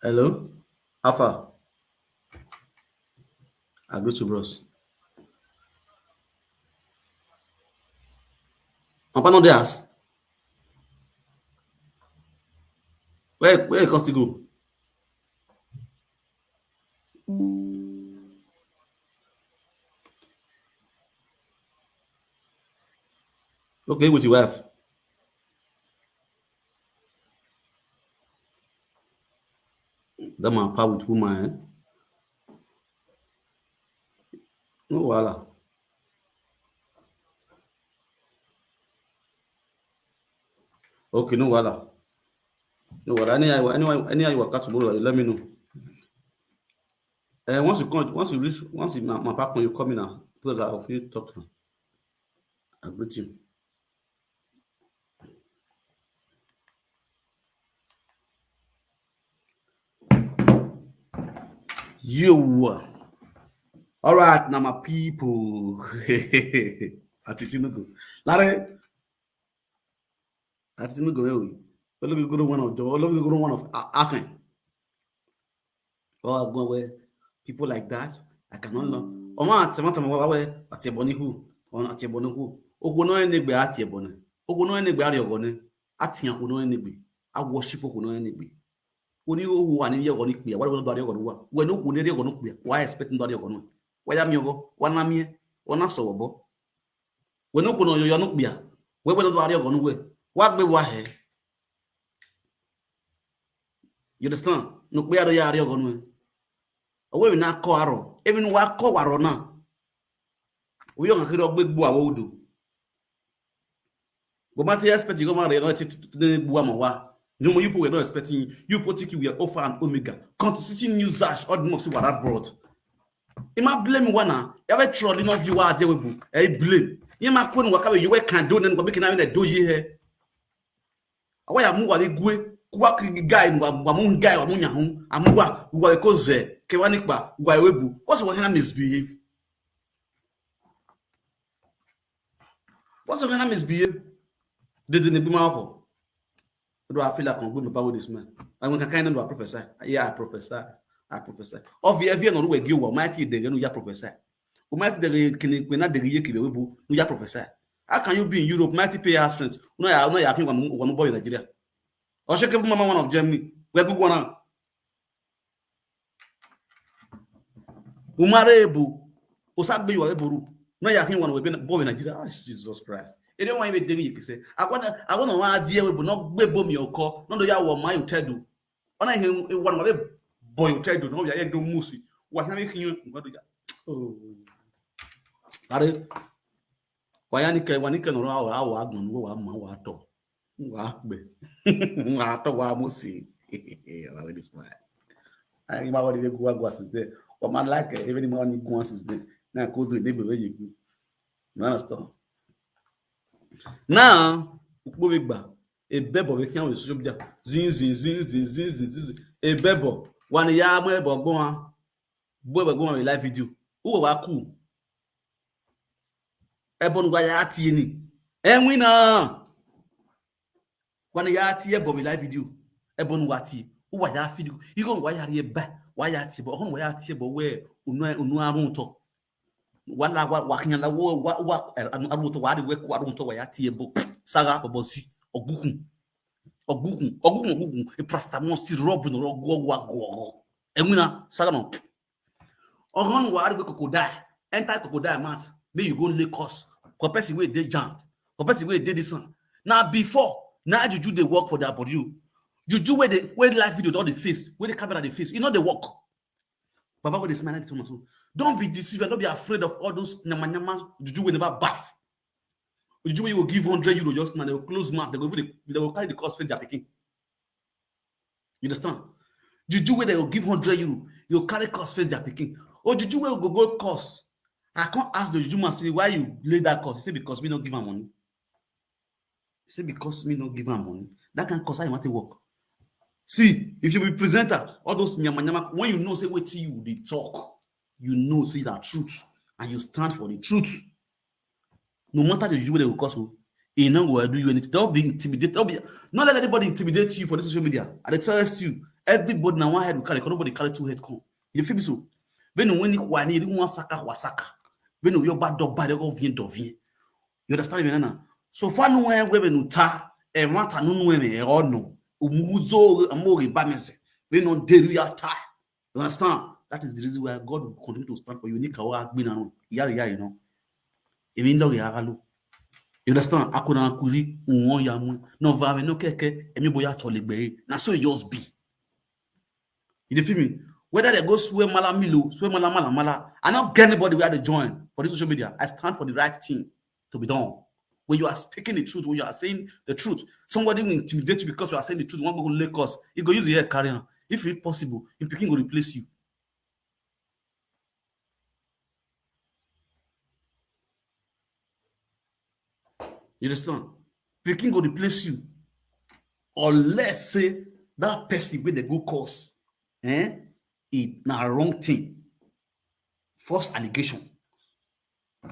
Hello? How far? I greet you, bros. Papa no dey house. Where where you come still go? Okay, with your wife. That man far with woman, eh? No wahala. Okay, no wahala. No wahala. Anyhow, anyhow, anyhow you waka tomorrow, you let me know. And once you come, once you reach, once you, my, my back when you come in now, so that I'll feel talk to him. I greet him. You. All right, now my people. Ati Tinubu. Lare. Ati Tinubu, eh, we. Olóògùn one of Jọ̀wọ́, olóògùn one of Akin. Oh, go away. People like that, I cannot love. Ọmọ àti ọmọ tọmọ wá wẹ àti ẹbọ ní hù. Ọmọ àti ẹbọ ní hù. Oko náà ẹni gbé àti ẹbọ ní. Oko náà ẹni gbé àrí ọgọ ní. Àti yàn kò náà ẹni gbé. I worship oko náà ẹni gbé. Oni owo wa ni ri ọgọ ni pe. Wa ni ri ọgọ ni pe. Wa ni owo ni ri ọgọ ni pe. Wa expect ni ri ọgọ ni. Wa ya mi ọgọ. Wa na mi. Wa na sọ̀rọ̀ bọ. Wa ni owo ni yo yo ni pe. Wa wa ni ri ọgọ ni we. Wa gbe wa he. You understand? Ni pe ya ri ọgọ ni we. Owo mi na ko aro. Emi ni wa ko aro na. We yo kan kiri ogbe gbo awo odo. But my expect you go marry, not to the Buamawa. No more you people were not expecting you. You put you were Alpha and Omega. Constituting new Zash, all the most were abroad. Ima blame one now. Every troll in of you are there with a blame. You might couldn't work away. You were can't do nothing, but we can have a do ye here. Away amu wa gwe. Kuwa guy wa mu guy wa mu nyahu. Amu wa wa koze. Kewanikba wa webu. What's what can I misbehave? What's what can I misbehave? They didn't be my uncle. Do I feel like I'm going to power this man? I'm going to kind of prophesy. Yeah, I prophesy. I prophesy. Of the avian or we give what mighty they gonna prophesy. Who might they can when not the year give we bu, no ya prophesy. How can you be in Europe, mighty pay house rent? No, ya, no, ya, I think one, one boy in Nigeria. Or shake mama one of Germany. Where good one? Umare ebu. Osagbe you are ebu. No, ya, I think one will be boy in Nigeria. Ah, Jesus Christ. E dey wan even dey you say, "I wanna, I wanna wan die we, but not gbe bomi oko. No do ya wo my hotel do." Ona he one wa be boy hotel do. No, ya do musi. Wa ya me kin wa do ya. Oh. Are. Wa ya ni ke, wa ni ke no ra wa wa agbon wo wa ma wa to. Wa pe. Wa to wa musi. Wa we this man. I ma wa dey go wa since then. Wa man like, eh, even ma ni go since then. Na ko do ni be we you. You understand? Now, ukpo we gba. Ebebo we can we social media. Zin, zin, zin, zin, zin, zin, zin, zin. Ebebo. Wa ni ya mo ebo gbon wa. Bo ebo gbon wa live video. Who wa ku? Ebo nu wa ya ti ni. Enwi na. Wa ni ya ti ebo we live video. Ebo nu wa ti. Who wa ya video? You go wa ya ri eba. Wa ya ti ebo. Ohun wa ya ti ebo we. Unu, unu arun to. Wala wa, wa kinya la wo, wa, wa, eh, anu, aru to wa de we ku aru to wa ya ti ebo. Saga bobo si. Ogukun. Ogukun. Ogukun, ogukun. E paracetamol still rub no ro go wa go go. Enwina, saga no. Ogon wa de we crocodile. Enter crocodile mouth. Make you go Lagos. For person wey dey jammed. For person wey dey this one. Now before, now juju dey work for their body. Juju wey dey, wey live video don dey face, wey the camera dey face. E no dey work. Baba go dey smile at the so. Don't be deceived. Don't be afraid of all those nyama nyama juju wey never baff. Juju wey you go give hundred euro just now, they go close mouth. They go, they go carry the cost face their pikin. You understand? Juju wey they go give hundred euro, you go carry cost face their pikin. Or juju wey go go cost. I can't ask the juju man say why you lay that cost. He say because me no give am money. Say because me no give am money. That can cause how you want to work. See, if you be presenter, all those nyama nyama, when you know say wetin you dey talk, you know say that truth, and you stand for the truth. No matter the juju wey they go cause, oh, e no go do you anything. Don't be intimidated. Don't be, not let anybody intimidate you for this social media. I dey tell you, everybody na one head we carry, nobody carry two head come. You feel me so? When you win it, why you want saka wa saka? When you your bad dog bad, you go vien do vien. You understand me now? So far no one we no ta, e mata no no me e ono. Umuzo amori ba me se. We no dey you are tired. You understand? That is the reason why God will continue to stand for you. Ni ka wa gbe na no. Yari yari no. Emi ndo ya galo. You understand? Akuna kuri unwo ya mu. No va me no keke, emi boya to legbe. Na so it just be. You dey feel me? Whether they go swear mala milo, swear mala mala mala. I not get anybody where they join for this social media. I stand for the right thing to be done. When you are speaking the truth, when you are saying the truth, somebody will intimidate you because you are saying the truth. One go Lagos, he go use the air carry on. If it's possible, him pikin go replace you. You understand? Pikin go replace you. Unless say that person wey they go cause, eh, it na wrong thing. False allegation.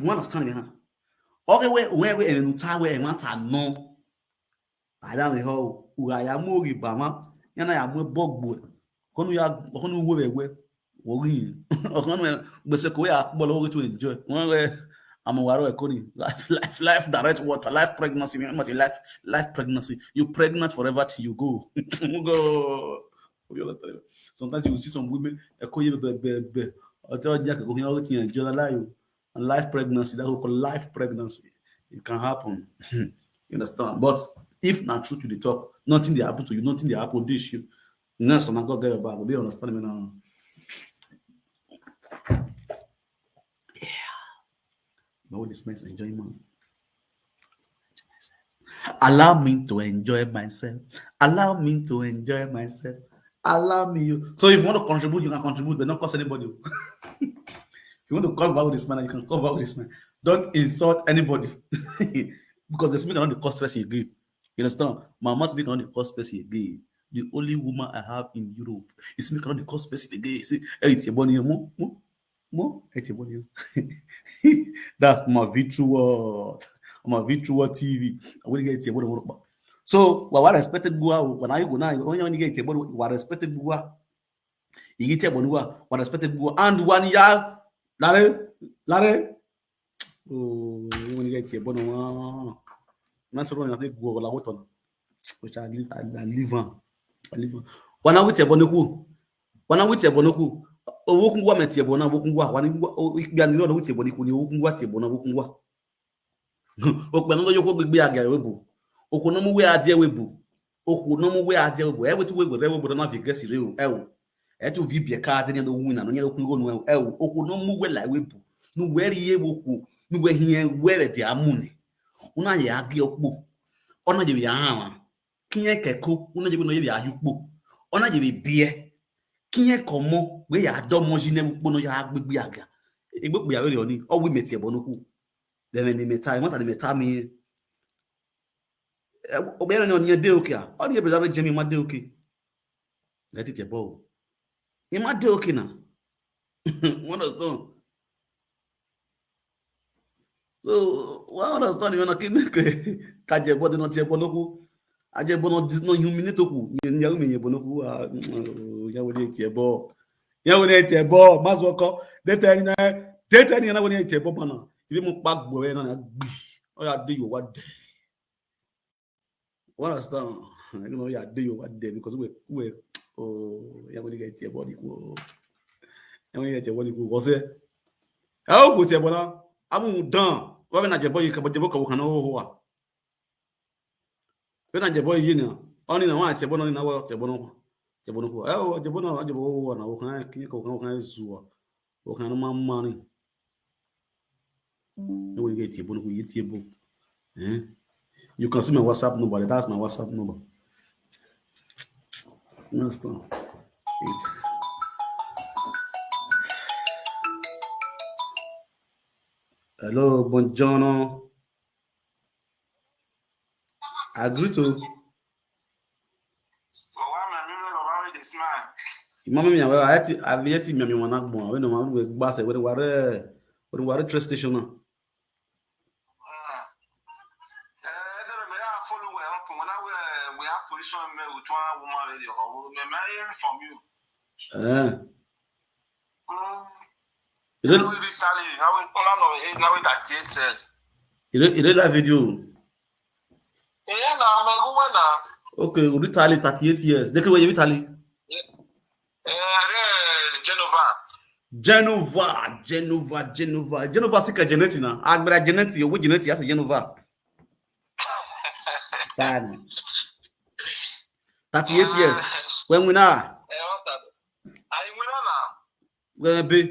You understand me now? Okay, where, where, where, and time where I want to know. Adam e ho, uga ya mo gi bama, yana ya mo bogbo. Konu ya, konu wo be we. Wo gi. Konu gbese ko ya bolo wo to enjoy. Won we amawaro e koni. Life, life, life direct water, life pregnancy, me must life, life pregnancy. You pregnant forever till you go. Go. Sometimes you see some women, e ko ye be, be, be. Ojo ja ko kin o ti enjoy la yo. And life pregnancy, that we call life pregnancy. It can happen. You understand? But if na truth you dey talk, nothing dey happen to you, nothing dey happen this you. Next time God get your back, you understand me now? Yeah. But what this man's enjoyment? Allow me to enjoy myself. Allow me to enjoy myself. Allow me you. So if you want to contribute, you can contribute, but not cause anybody. If you want to call back with this man, you can call back with this man. Don't insult anybody. Because the speaker not the cost person again. You understand? My mama speaker not the cost person again. The only woman I have in Europe is speaker not the cost person again. You see, hey, it's your money, mo, mo, mo, it's your money. That's my virtual, my virtual T V. I will get your money. So, well, what I respected go out when I go now, when you get your money, what I respected go out. You get your money, what I respected go out. And one year, Larry, Larry. Oh. When you get your bono, man, so when I take go, I go to, which I leave, I, I leave on, I leave on. When I with your bono, when I with your bono, owó kún wá mẹ́tì ẹ̀bọ̀n náà, owó kún wá, wà ní wá, ó, ìgbé àná lọ́dọ̀ wí ti ẹ̀bọ̀n ní kò ní owó kún wá ti ẹ̀bọ̀n náà, owó kún wá. Òpè náà lọ́jọ́ kó gbégbé àgà ìwé bò. Òkò náà mú wé adìẹ wé bò. Òkò náà mú wé adìẹ wé bò. Ẹ wo tí wé gbẹ̀rẹ̀ wé bò náà fi gẹ̀ẹ́sì rẹ o. Ẹ wo. Ẹ tún fi bìẹ̀ ká adé ní ẹni owó ìnànà ní ẹni okùn ìrònú ẹ wo. Ẹ wo. Òkò náà mú wé là wé bò. Nu wé rí yé wo kò. Nu wé hin ẹ wé rẹ̀ di amúnẹ̀. Ó náà yẹ agé ọ̀pọ̀. Ọ̀nà jẹ̀bi àhàn. Kíyẹn kẹ̀kọ́. Ó náà jẹ̀bi náà yẹ bi ayúpọ̀. Ọ̀nà jẹ̀bi bíẹ́. Kíyẹn kọ̀ mọ́. Wé yà á dọ́mọ sí ní ẹ̀wù pọ̀ náà yà á gbégbé àgà. Egbé pè àwẹ̀rẹ̀ ọ̀ni. Ọ̀wé mẹ̀tì ẹ̀bọ̀ náà kú. Dẹ̀mẹ̀ ni mẹ̀ta. Ẹ̀ mọ́ta ni mẹ̀ta mi. Ẹ, obìnrin náà ni ẹ dé òkè à. Ọ ní ẹ bẹ̀rẹ̀ jẹ́ mi má dé òkè. Ẹ ti jẹ̀ bọ́ o. Ẹ má dé òkè náà. Wọ́n lọ sọ. So, wọ́n lọ sọ ni wọ́n kí ni kẹ́ ká jẹ̀ bọ́ dínà tiẹ̀ bọ́ lóko. A jẹ̀ bọ́ náà dínà humiliate òkú. Ìyẹn ni yàrá mi yẹn bọ́ lóko. Ah, ìyàwó ni tiẹ̀ bọ́. Ìyàwó ni tiẹ̀ bọ́. Má sọ kọ́. Dẹ́tẹ̀ ni náà. Dẹ́tẹ̀ ni náà wọ́n ni tiẹ̀ bọ́ bọ̀ náà. Ìdí mo pa gbọ̀ ẹ̀ náà gbì. Ó yà dé yòówá dẹ̀. What is that? You know, yeah, do you what day because we we oh, yeah, we get your body go. Yeah, we get your body go. What's it? How go your body? I'm done. What when I jebo you can jebo ka wo kan ho ho. When I jebo you know. Only na wa jebo no na wa jebo no. Jebo no. Oh, jebo no jebo ho na wo kan ki ko kan wo kan zuwa. Wo kan no man money. When you get your body, you get your body. Eh? You can see my WhatsApp number. That's my WhatsApp number. You understand? Hello, buongiorno. I greet you. Mama mi awe ayeti ayeti mi mi wana gbon we no ma we gba se we ware we ware train station na. Eh. You don't, you don't, you don't like video? Yeah, na me go when na. Okay, we Italy thirty-eight years. They can wait Italy. Eh, Genova. Genova, Genova, Genova. Genova sika Geneti na. Agbera Geneti, owo Geneti as Genova. Tani. Thirty-eight years. When we na? Eh, what that? I we na. When be?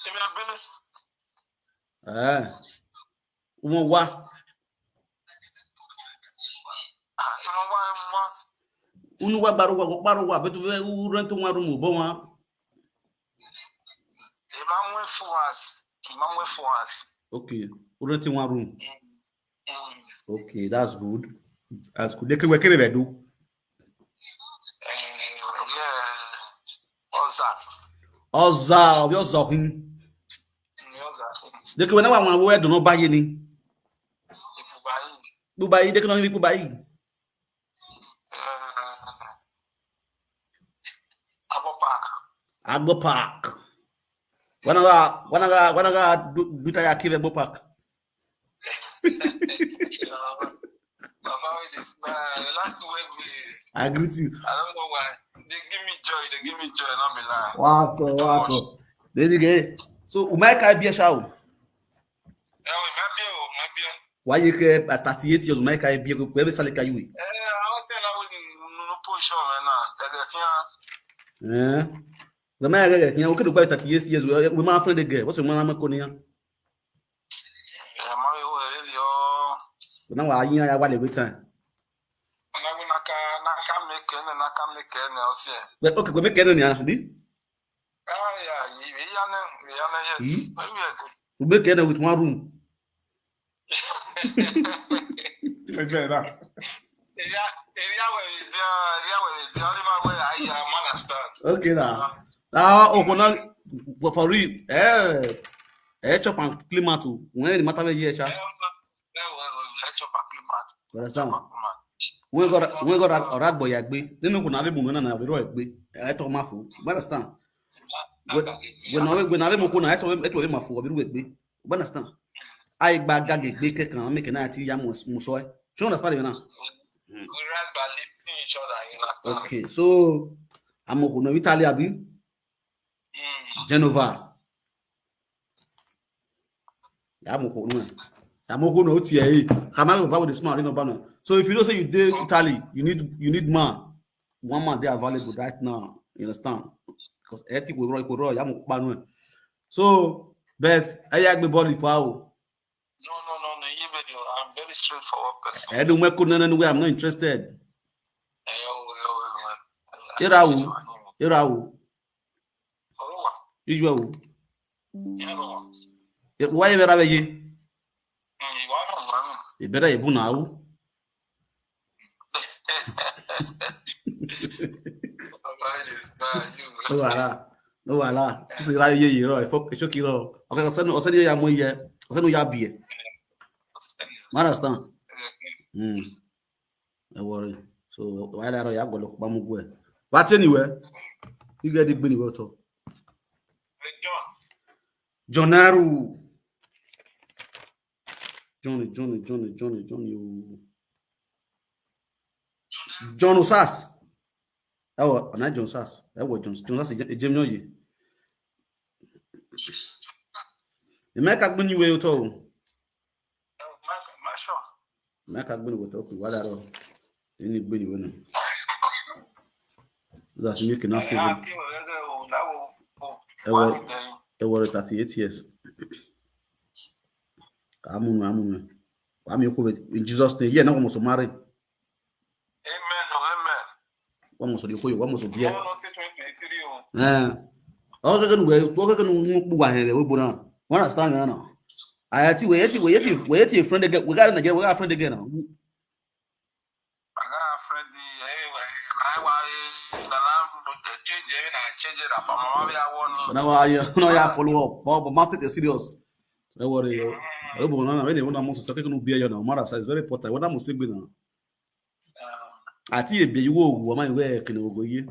Emi abi. Eh. Wọ́n wá. Ah, wọ́n wá, wọ́n wá. Unu wá gbárùwà, gbárùwà, betu ve u rent one room, bo wọn. Imam went for us. Imam went for us. Okay, u rent one room. Mm. Mm. Okay, that's good. That's good. They can work in do. Eh, yeah. Oza. Oza, obi Oza hin. Mm, Oza. They can whenever one where do not buy any. Ipubayi. Dubai, they can only buy. Eh, Agbo Park. Agbo Park. When I, when I, when I do, do tire kill Agbo Park. Baba wey dey smile, I like the way we I greet you. I don't know why. They give me joy, they give me joy, not be lie. Wato, wato. Then you get so Umaika Bia Shao. Yeah, we might be, oh, might be. Why you care at thirty-eight years Umaika Bia go where sale ka you? Eh, I don't tell how we no position right now. They get here. Eh. The man get here. We could go thirty-eight years. We my friend again. What's your man? I'm a konia. Eh, mami, wo eri o. Na wa yin ya wa le wait time. Na we na ka na ka make ne na ka make ne o se. We okay, we make ne ni abi? Ah, yeah, we ya ne, we ya ne yes. Hmm? We we go. We make ne with one room. It's better. Area, area where we dey, area where we dey, only man where I am understand. Okay now. Now, Okona, for real, eh, eh, chop and clean out too. When the matter wey here, sha. Eh, well, well, well, eh, chop and clean out. You understand? Chop and clean out. When God, when God, Oragbo Yagbe, nínú kò náà lè mú mi náà náà àbúrò ẹ̀ gbé. Ẹ tọ́ máa fò. You understand? When, when I, when I lè mú kó náà, ẹ tọ́, ẹ tọ́ lè máa fò, àbúrò ẹ̀ gbé. You understand? I gba gage gbe kekan, make na ti ya mo, mo so e. You understand me now? We rise by lifting each other, you understand? Okay, so I'm going to Italy, abi? Mm. Genova. Ya mo ko no. Ya mo ko no ti e. Kama ba with the smart no ba no. So if you know say you dey Italy, you need, you need man. One man dey available right now. You understand? Because ethic will roll, will roll. Ya mo pa no. So, but I ya gbe ball for No, no, no, no. You be the, I'm very straightforward person. I don't make no, no way. I'm not interested. Eh, oh, oh, oh, oh. Ira wo? Ira wo? Oh, Ijwe wo? you know. Why you ever ye? Mm, you are not one. You better you buna wo. Baba, you is bad, you. No wala. No wala. This is right here, you know. I fuck, I shock you. Okay, I said no, I said yeah, mo ye. I said no, ya be. You understand? Hmm. No worry. So why that ya go look bamu gwe. But anyway, you get the gbini water. Hey, John. John Aru. Johnny, Johnny, Johnny, Johnny, Johnny. Oh. John Osas. Oh, not John Osas. That was John. John Osas, Jim Yoyi. The Mecca gbini we to. Oh, my, my sure. Mecca gbini we to. What are you? Any gbini we no. That's me can say. Ah, okay, well, well, that will, oh, Eh, one well, of them. They were thirty-eight years. Amun, amun. I'm your COVID in Jesus' name. Yeah, no almost married. Amen, oh, amen. One must be one must be Yeah. Yeah. No, not twenty twenty-three, oh. Eh. All the good way, all the good way, we understand now. I see we see we see we see a friend again. We got another we got a friend again now. I got a friend, eh, eh, I wa-, eh, the lamb, the change, eh, na change it up. I'm a, I want But now I uh, no yeah follow up. But but master is serious. Don't worry. Yo. I don't know when they want to talk no beer now. Mara is very important. What I'm saying now. Ati ebe iwo ogu ama iwe kene ogo ye.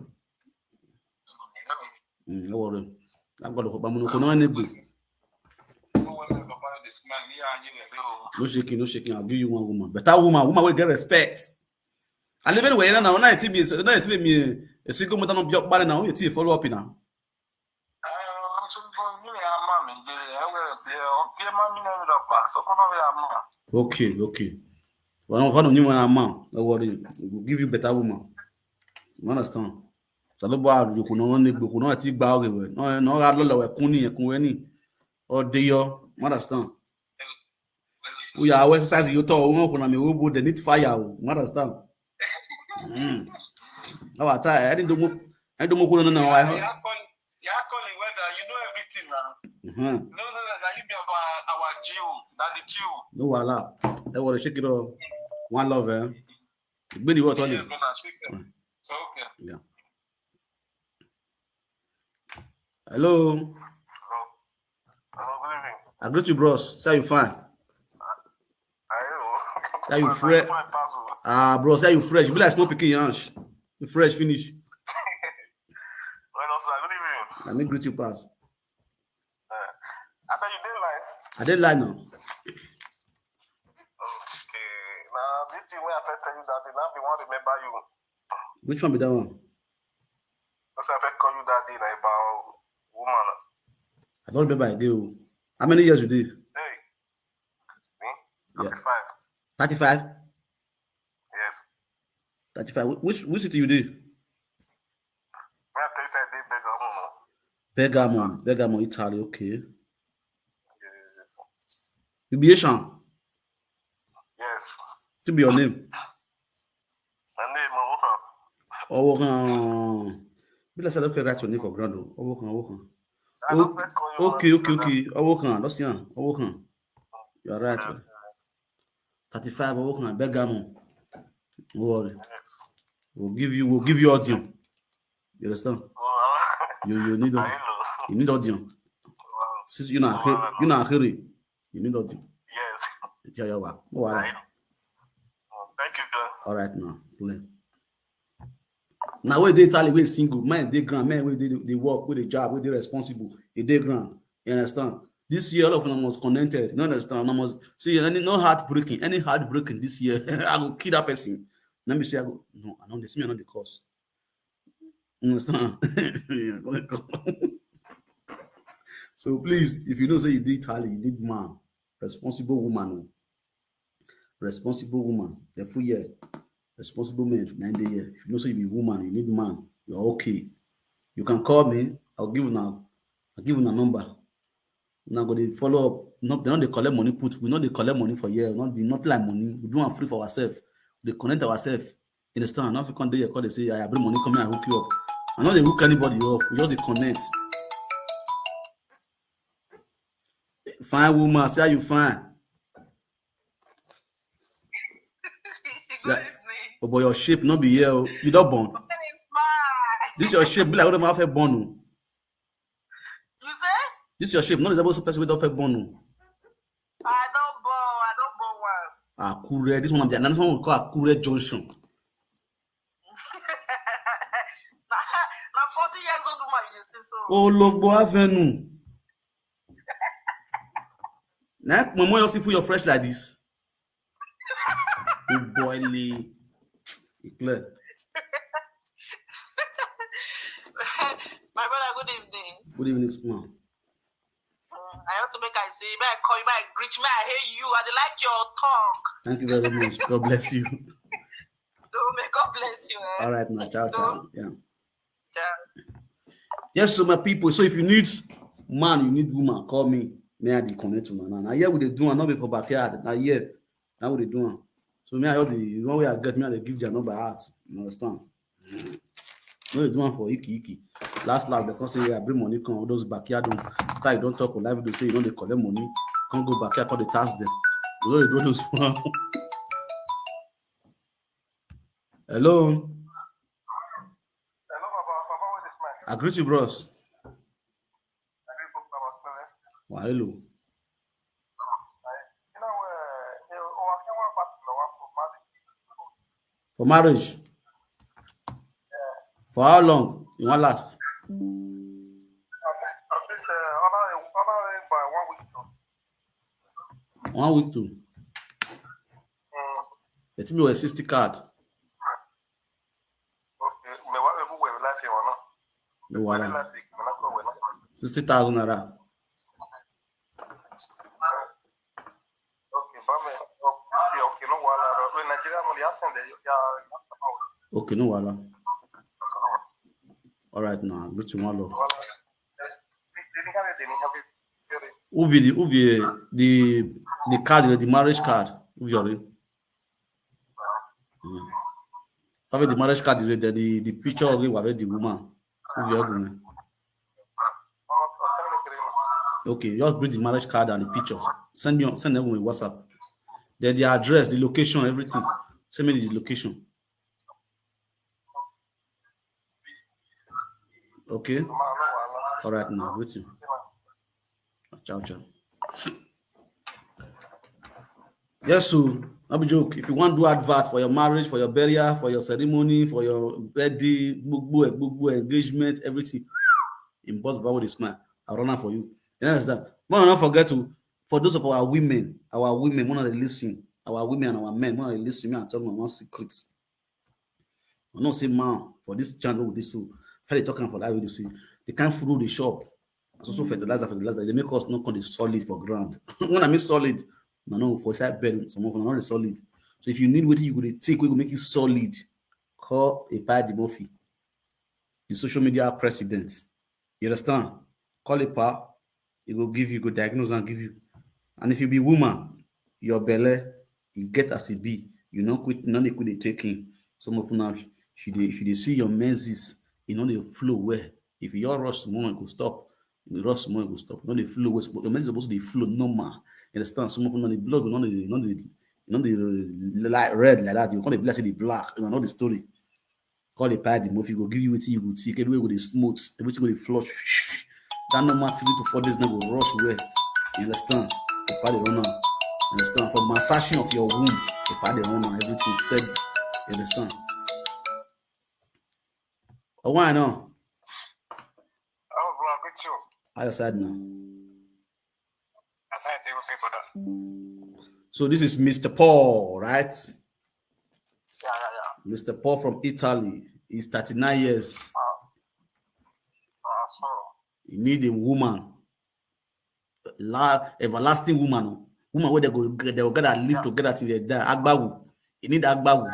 Mm, no worry. I'm gonna hope I'm gonna know anybody. No shaking, no shaking. I'll give you one woman. Better woman, woman will get respect. I live anywhere now. Now it be, now it be me. A single mother no be up now. You follow up now. Okay, okay. Well, I don't know you, man. No worry. We'll give you better woman. You understand? Salobo alujo ko no ne gbo ko no ti gba oge we. No no ga lo lo we kun ni kun we ni. O de yo. You understand? We are exercise you to won ko na me we bo de need fire o. You understand? Mm. Our time. I didn't do mo. I don't know who no no. Yeah, yeah, call, yeah, call it weather. You know everything now. Uh-huh. No, no, no, no, you be our, our Jew, that the Jew. No wahala. Don't worry, shake it off. One love, eh? Gbini what on Yeah, you? brother, shake it. So, okay. Hello. Hello, good evening. I greet you, bros. Say you fine. I know. That you Fine, fre- fine, pass, oh. Ah, bro, say you fresh. Be like small picking yansh. You fresh finish. Well, sir, good evening. Let me greet you, pass. I bet you didn't lie. I did lie now. Okay. Now, this thing where I first tell you that thing, now we want to remember you. Which one be that one? Because I first call you that day, like, about woman. I don't remember a day. Oh. How many years you did? Hey. Me? Yeah. Thirty-five. Thirty-five? Yes. Thirty-five. Wh- Which which city you did? Me, I tell you, say, they beg, I don't know. Bergamo, Bergamo, Italy. Okay. Yes. You be Asian? Yes. To be your name? My name, Owokan. Owokan. Be like I don't feel right your name for ground. Oh. Owokan, Owokan. I don't first call you, Okay, man. Okay, okay. Owokan, that's yeah. Owokan. You are right. Man. Thirty-five, Owokan, Bergamo. Don't worry. Yes. We'll give you, we'll give you audio. You understand? Oh, You you need I audio. know. You need audio. Wow. Since you know here, you know here. You need audio. Yes. It's your yawa. No wahala. I know. Oh, thank you, God. All right now, play. Now where they tell you single, man, they grand, man, where they, they work, where they job, where they responsible, they, they grand. You understand? This year, all of them was connected. You understand? I must see any no heartbreaking, any heartbreaking this year. I go kill that person. Let me say, I go, no, I don't see me, I don't the cause. You understand? Yeah, go ahead, go. So please, if you know say you need tally, you need man, responsible woman, oh. Responsible woman, the full year. Responsible men, nine day year. If you know say you be woman, you need man, you're okay. You can call me. I'll give you now. I'll give you a number. Now go dey follow up. No, they no dey collect money put. We no dey collect money for here. Not the not like money. We do am free for ourselves. We dey connect ourselves. You understand? Now if you come there, you call, they say, "I bring money, come here, I hook you up." I no dey hook anybody up. We just dey connect. Fine woman, say how you fine. Good evening. Oh, but your shape no be here, oh. You don born. This your shape be like who dem have born, oh. You say? This your shape, not the person wey don first born, oh. I don't born, I don't born one. Akure, this one, this one we call Akure Junction. Na forty years old woman you dey see so. Ologbo Avenue. Na mama you see for your fresh like this. Good boy, Lee. E clear. My brother, good evening. Good evening, ma'am. Mm, I also make I say, may I call you, may I greet you, may I hail you. I dey like your talk. Thank you very much. God bless you. So may God bless you. Eh? All right, now, ciao, ciao. Yeah. Yeah. Yes, so my people. So if you need man, you need woman, call me. May I dey connect to man. Now here we dey do am, not be for backyard. Now here, now we dey do am. So me, I all the one way I get, me I dey give their number out. You understand? No dey do am for iki iki. Last last, they come say, "Yeah, bring money come." All those backyard one. After you don talk for live video, say you no dey collect money, come go backyard, come dey tax them. You no dey do those one. Hello. I greet you, bros. Wa hello. For marriage? For how long? You wan last? One week too. It be a sixty card. No wahala. Sixty thousand naira. Okay, no wahala. All right, now, greet you, one love. Who be the, who be the, the card, the marriage card? Who be your Mm. Have the marriage card is ready. The, the picture of the, the woman. Who be your woman? Okay, just bring the marriage card and the pictures. Send me on, send them with WhatsApp. Then the address, the location, everything. Send me the location. Okay. All right, now with you. Ciao, ciao. Yes, so no be joke. If you want to do advert for your marriage, for your burial, for your ceremony, for your birthday, gbogbo ẹ, gbogbo ẹ, engagement, everything. In boss Baba with a smile, I run am for you. You understand? But don't forget to, for those of our women, our women, one of the listen, our women and our men, one of the listen, me and tell them one secret. I know say man for this channel with this so, if I dey talk am for that video, see the kind food we dey chop. So so fertilizer, fertilizer, they make us not call it solid for ground. When I mean solid, no, no, for inside bed, some of them are not solid. So if you need what you go to take, we go make you solid. Call a Paddy Murphy, the social media president. You understand? Call a pa, he go give you, go diagnose and give you. And if you be woman, your belle, you get as it be. You no quit, no dey quit dey take in. Some of now, if you dey, if you dey see your menses, e no dey flow well. If you rush small, e go stop. If you rush small, e go stop. No dey flow well. Your menses supposed to dey flow normal. You understand? Some of now the blood go no dey, no dey, no dey like red like that. You come dey be like say dey black. You know the story. Call a Paddy Murphy, go give you wetin you go take, everywhere go dey smooth, everything go dey flush. That normal three to four days now go rush well. You understand? A pa dey run am. You understand? For massaging of your womb, a pa dey run am, everything steady. You understand? Oh, why now? How your side now? Hey, brother. So this is Mister Paul, right? Yeah, yeah, yeah. Mister Paul from Italy. He's thirty-nine years. Wow. Wow, so He need a woman, la, everlasting woman, oh. Woman where they go, they will get that live Yeah. together till they die. Agbawu. He need Agbawu,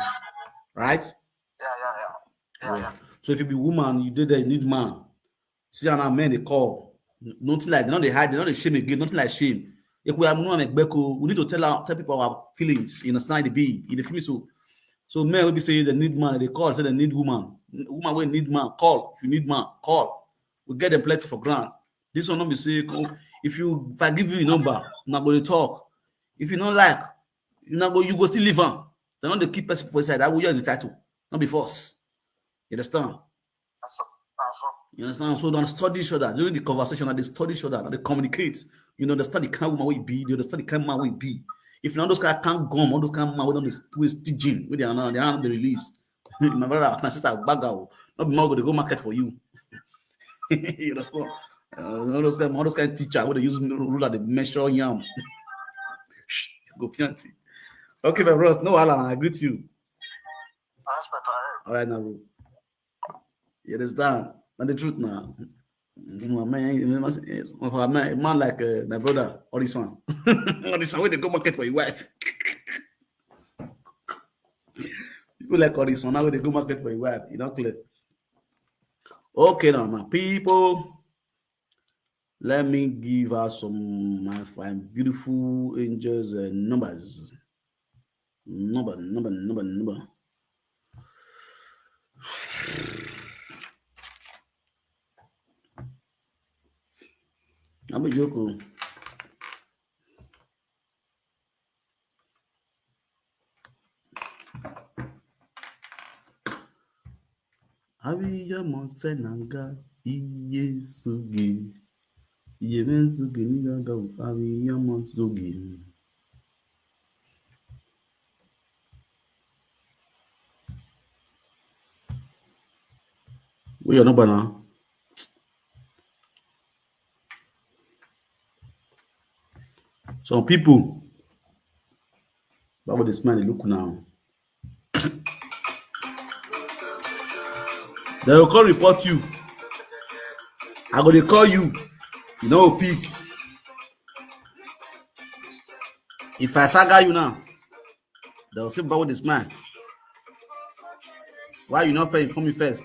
right? Yeah, yeah, yeah. Yeah, yeah. So if you be woman, you did that, you need man. See how now men they call. Nothing like, they don't they hide, they don't they shame again, nothing like shame. If we are woman like Beko, we need to tell our, tell people our feelings. You understand the B, you feel me? So, so men will be saying they need man, they call, say they need woman. Woman will need man, call. If you need man, call. We get them plenty for grant. This one not be say, "Oh, if you, if I give you a number, now go to talk. If you don't like, you now go, you go still leave on." They don't they keep person for inside. I will use the title, not be force. You understand? That's all. That's all. You understand? So don't study each other. During the conversation, they study each other, they communicate. You understand the kind of woman we be, you understand the kind of man we be. If not those kind of can't gum, all those kind of man we don't twist teaching, with the, they are the release. My brother, my sister, bag out. Not be more go to go market for you. You understand? Uh, all those kind, all those kind of teacher where they use ruler, they measure yam. Go plenty. Okay, my bros, no, Alan, I greet you. Respect, I All right, now, bro. You understand? And the truth now. You know, man, you know, man, man like uh, my brother, Orison. Orison, where they go market for your wife. People like Orison, now where they go market for your wife. You know, clear. Okay, now, my people. Let me give us some my fine, beautiful angels uh, numbers. Number, number, number, number. I'm a joke. Oh. Abiyamọ Senanga iye sugi. Iye men sugi ni gaga abiyamọ sugi. Where your number now? Some people, why would this man look now? They will come report you. I go to call you. You know, pick. If I saga you now, they will say, "But with this man, why you not fair inform me first?"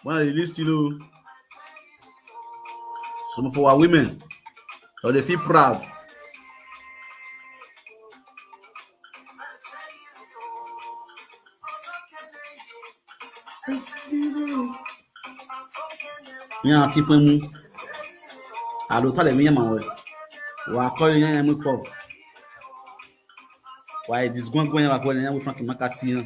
When I list you know, some of our women, so they feel proud. Yan ti fún mu. Alo tale mi yan ma we. Wa ko yan yan mu ko. Wa disgwan gwan wa ko yan we Frank Makati yan.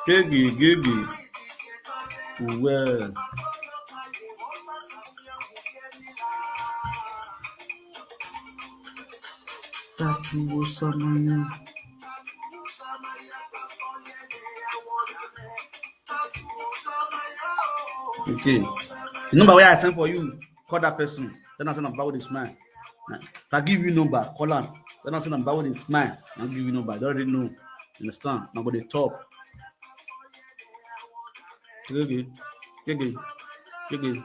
Gigi, gigi. Well. Tatu Osamaya. Okay. The number where I send for you, call that person. Then I send about this man. If I give you number, call am. Then I send about this man. I give you number. I don't really know. You understand? Now go dey talk. Okay. Okay. Okay.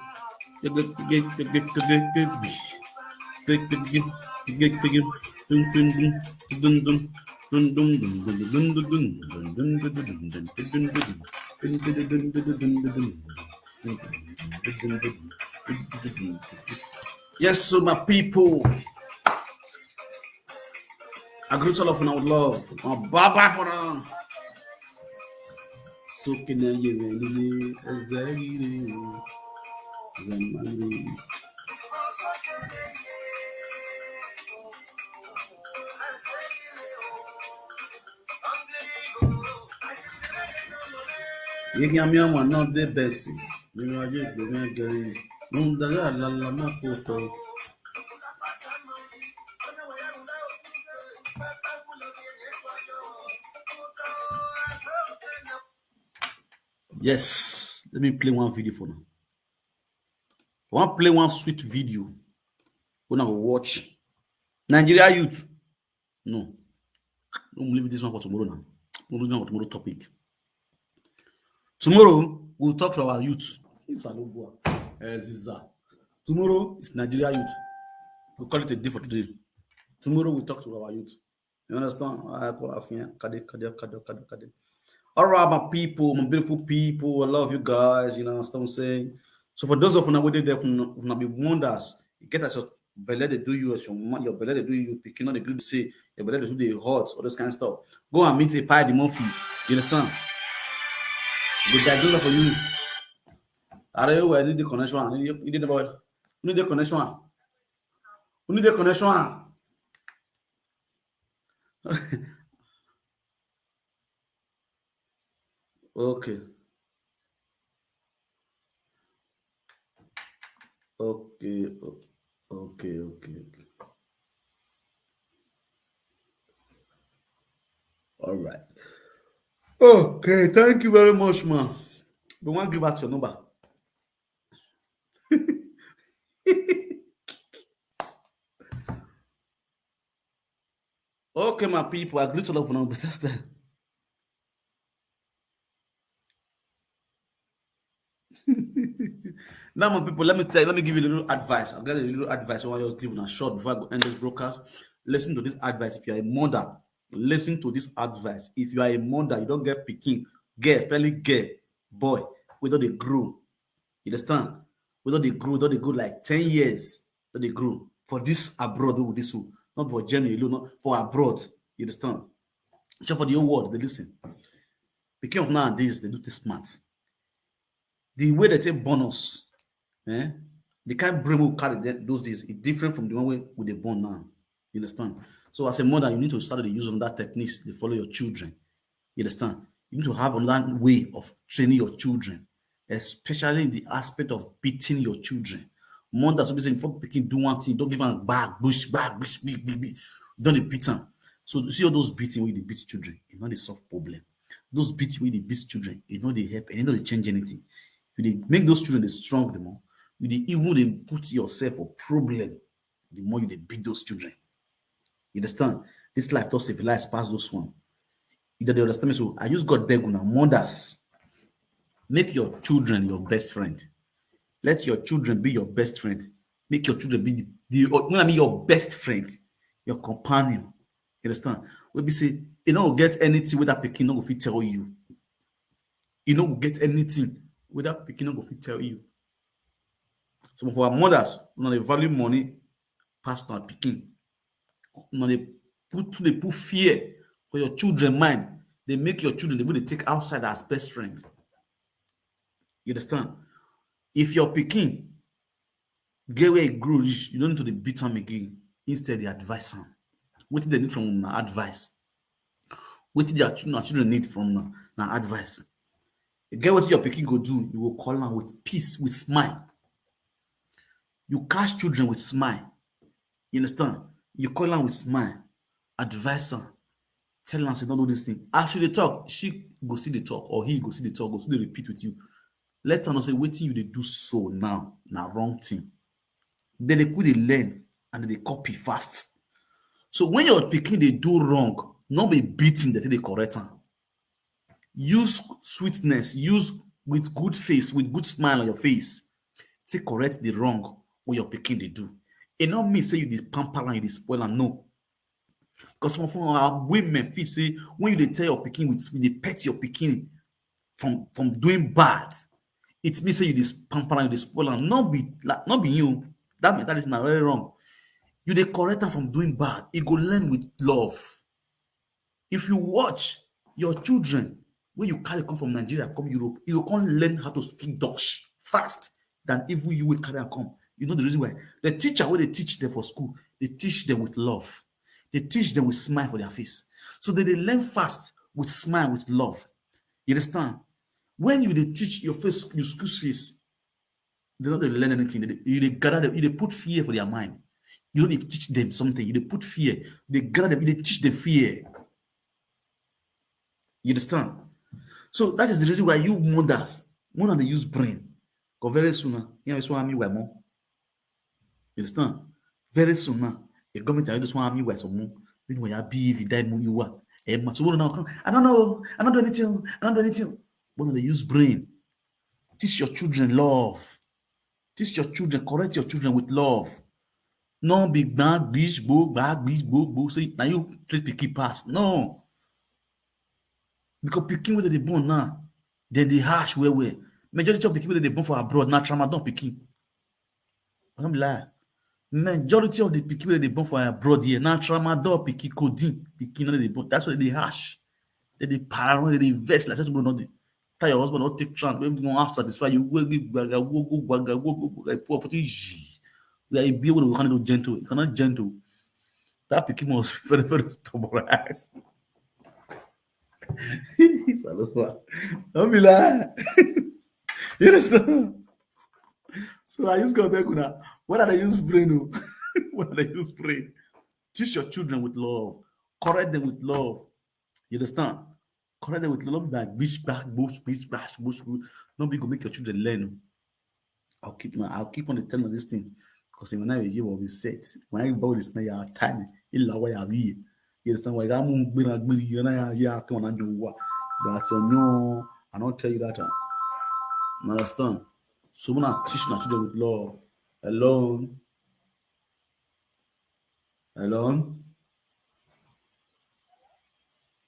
Yes, so my people, I greet all of you with love. My baba for now. So can I give you a little Zamani. Yìí kí a mi ọmọ náà dé bẹ̀sì nínú ayé ìgbéná gẹ̀rẹ́ ló ń darí àlàlà má fò tọ́. Yes, let me play one video for now. I wan play one sweet video. Una go watch. Nigeria youth. No. We'll leave this one for tomorrow now. We'll leave this one for tomorrow topic. Tomorrow, we'll talk to our youth. It's Alogua. Uh, Ziza. Tomorrow, it's Nigeria youth. We'll call it a day for today. Tomorrow, we'll talk to our youth. You understand? Ah, kade, kade, kade, kade, kade. All right, my people, my beautiful people, I love you guys. You know what I'm saying? So for those of you wey dey there, una be wonders. You get as your belle dey do you, as your ma-, your belle dey do you, pikin no dey gree say your belle dey do dey hot, all this kind of stuff. Go and meet a pie the Murphy. You understand? Go diagnose for you. Are you well? Need the connection. Need the, need the boy. Need the connection. Need the connection. Okay. Okay, o-, okay, okay, okay. All right. Okay, thank you very much, man. We wan give out your number. Okay, my people, I greet all of you now, but that's the Now, my people, let me tell you, let me give you a little advice. I've got a little advice I want you to give in a short before I go end this broadcast. Listen to this advice. If you're a mother, listen to this advice. If you are a mother, you don't get pikin, girl, especially girl, boy, wey don dey grow. You understand? Wey don dey grow, don dey grow like ten years, don dey grow. For this abroad, wey we dey so, not for Germany alone, not for abroad. You understand? So for the whole world, they listen. Pikin of nowadays, they do this smart. The way they take bonus, eh? The kind brain we carry that, those days is different from the one wey we dey born now. You understand? So as a mother, you need to start to use another techniques to follow your children. You understand? You need to have another way of training your children, especially in the aspect of beating your children. Mothers will be saying, "Before pikin do one thing, don't give am back, bush, back, bush, big, big, big." Don't dey beat am. So you see all those beating wey dey beat children, e no dey solve problem. Those beating wey dey beat children, e no dey help, and e no dey change anything. You dey make those children dey strong the more. You dey even dey put yourself for problem the more you dey beat those children. You understand? This life don civilize pass those one. You don dey understand me? So I use God beg una, mothers, make your children your best friend. Let your children be your best friend. Make your children be the, the, when I mean your best friend, your companion. You understand? Wey be say, e no go get anything wey that pikin no go fit tell you. E no go get anything wey that pikin no go fit tell you. Some of our mothers, una dey value money pass una pikin. Una dey put, dey put fear for your children mind. Dey make your children dey go dey take outside as best friends. You understand? If your pikin get where e grow reach, you no need to dey beat am again. Instead, dey advise am. Wetin dem need from una na advice. Wetin their chil-, una children need from una na advice. E get wetin your pikin go do, you go call am with peace, with smile. You catch children with smile. You understand? You call am with smile, advise am, tell am say, "Don't do this thing." As you dey talk, she go still dey talk, or he go still dey talk, go still dey repeat with you. Let am know say wetin you dey do so now na wrong thing. Dem dey quick dey learn and dem dey copy fast. So when your pikin dey do wrong, no be beating dem take dey correct am. Use sweetness, use with good face, with good smile on your face, take correct the wrong wey your pikin dey do. E no mean say you dey pamper am, you dey spoil am, no. Because some of our women feel say when you dey tell your pikin with, you dey pet your pikin from, from doing bad, it means say you dey pamper am, you dey spoil am. No be, like, no be you. That mentality na very wrong. You dey correct am from doing bad. E go learn with love. If you watch your children wey you carry come from Nigeria come Europe, you go come learn how to speak Dutch fast than even you wey carry am come. You know the reason why? The teacher wey dey teach them for school, dey teach them with love. Dey teach them with smile for their face. So dem dey learn fast with smile, with love. You understand? When you dey teach your face, your school face, dem no dey learn anything. Dem dey, you dey gather them, you dey put fear for their mind. You no dey teach them something. You dey put fear. You dey gather them, you dey teach them fear. You understand? So that is the reason why you mothers, more than they use brain. Because very soon, now, you know, so I'm you more. You understand? Very soon now, the government are just want me with some more. Meanwhile, you be if you die, you are. Eh, ma, so what now? I don't know. I don't do anything. I don't do anything. But they use brain. Teach your children love. Teach your children, correct your children with love. No be gbag, gbish, bo, gbag, gbish, bo, bo. Say, now you treat the key pass. No. Because pikin wey dem dey born now, dem dey harsh well well. Majority of pikin wey dem dey born for abroad na tramadol pikin. I no be lie. Majority of the pikin wey dem dey born for abroad here na tramadol pikin, codeine pikin na dem dey born. That's why dem dey harsh. Dem dey paranoid, dem dey vex like say tomorrow no dey. After your husband don take trans, wey wan satisfy you, wey give gbaga, wo go gbaga, wo go gbaga, e pour opportunity. You are a beer wey go kind of gentle. You cannot gentle. That pikin must be very, very stubborn. Salofa. Don't be lie. You understand? So I use God beg una. What are they use brain? Oh? What are they use brain? Teach your children with love. Correct them with love. You understand? Correct them with love. Like bitch back, bush, bitch bash, bush. No be go make your children learn. Oh. I'll keep no, I'll keep on the telling of these things. Because when I hear what we said, when I bought this now, you are tiny. You know why I be. You understand why I'm going to be you and I are here. Come on, I do what. But uh, no, I don't tell you that. Uh, you understand? So when I teach my children with love, alone, alone,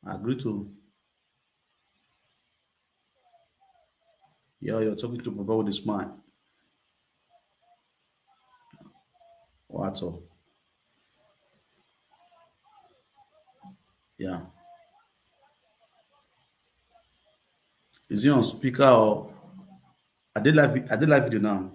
I agree to. Yeah, you're talking to Baba with a smile. What all? Yeah. Is he on speaker or I did live I did live video now.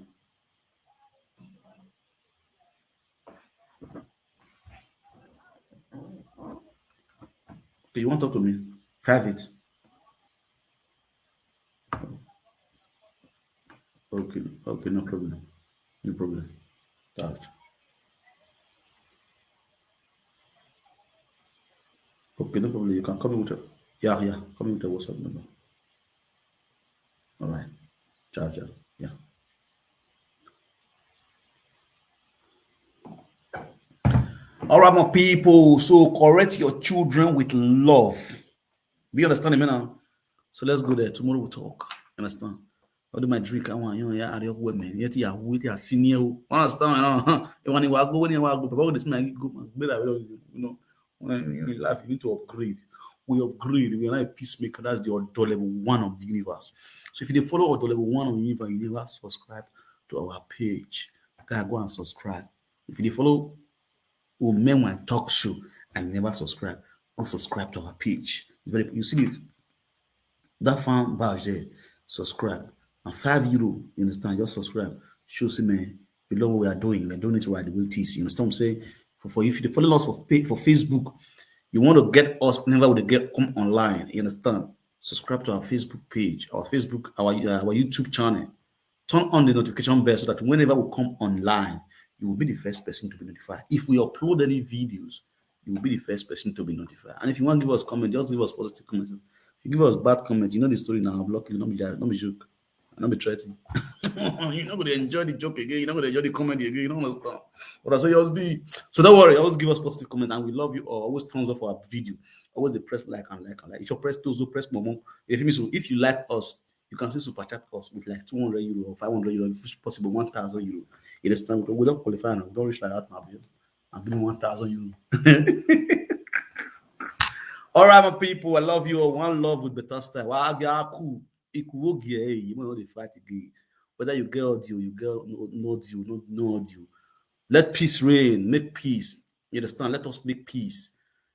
Okay, you want to talk to me? Private. Okay, okay, no problem. No problem. Touch. Okay, no problem. You can come with your yeah, yeah. Come with your WhatsApp number. All right. Charger. Yeah. All right, my people. So correct your children with love. We understand me now. So let's go there. Tomorrow we'll talk. Understand? I'll do my drink. I want you. Yeah, I don't wait, man. Yet, yeah, wait, yeah, senior. Understand? Uh-huh. When you go, when you go, but this man go, you know. When you laugh, you need to upgrade. We upgrade. We are not a peacemaker. That's the other level one of the universe. So if you follow other level one of the universe, universe, subscribe to our page. Go, go and subscribe. If you follow Women Talk Show and you never subscribe, go subscribe to our page. You see that fan badge there, subscribe. And five euro, you understand? Just subscribe. Show see, man, you love what we are doing. We're doing it right the way it is. You understand what I'm saying? For, for if you follow us for page, for Facebook, you want to get us whenever we get come online. You understand? Subscribe to our Facebook page, our Facebook, our uh, our YouTube channel. Turn on the notification bell so that whenever we come online, you will be the first person to be notified. If we upload any videos, you will be the first person to be notified. And if you want to give us comment, just give us positive comments. If you give us bad comments, you know the story now. I'll block you. Not be that. Not be joke. Not be threatening. You're not going to enjoy the joke again. You're not going to enjoy the comedy again. You don't understand. But I say yours be. So don't worry. Always give us positive comments, and we love you all. Always thumbs up for our video. Always the press like and like and like. You should press those who press more. If you so, if you like us, you can still super chat us with like two hundred euro or five hundred euro, if it's possible, one thousand euro. You understand? We don't qualify now. We don't reach like that now, babe. I'm giving one thousand euro. All right, my people, I love you all. One love with better style. Why are cool? Ikuwogie, you know they fight again. Whether you get audio, you get no, no audio, no, no audio. Let peace reign. Make peace. You understand? Let us make peace.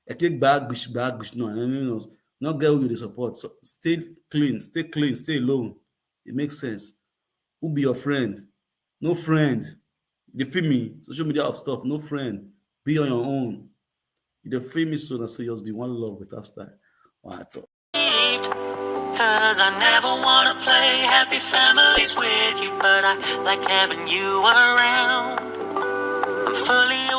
I take back, gush, back, gush. No, no, no, no. Not get who you support. So stay clean, stay clean, stay alone. It makes sense. Who be your friend? No friend. They feel me. Social media of stuff. No friend. Be on your own. You dey feel me so na so yours be one love with us time. Wow, Cause I never wanna play happy families with you, but I like having you around. I'm fully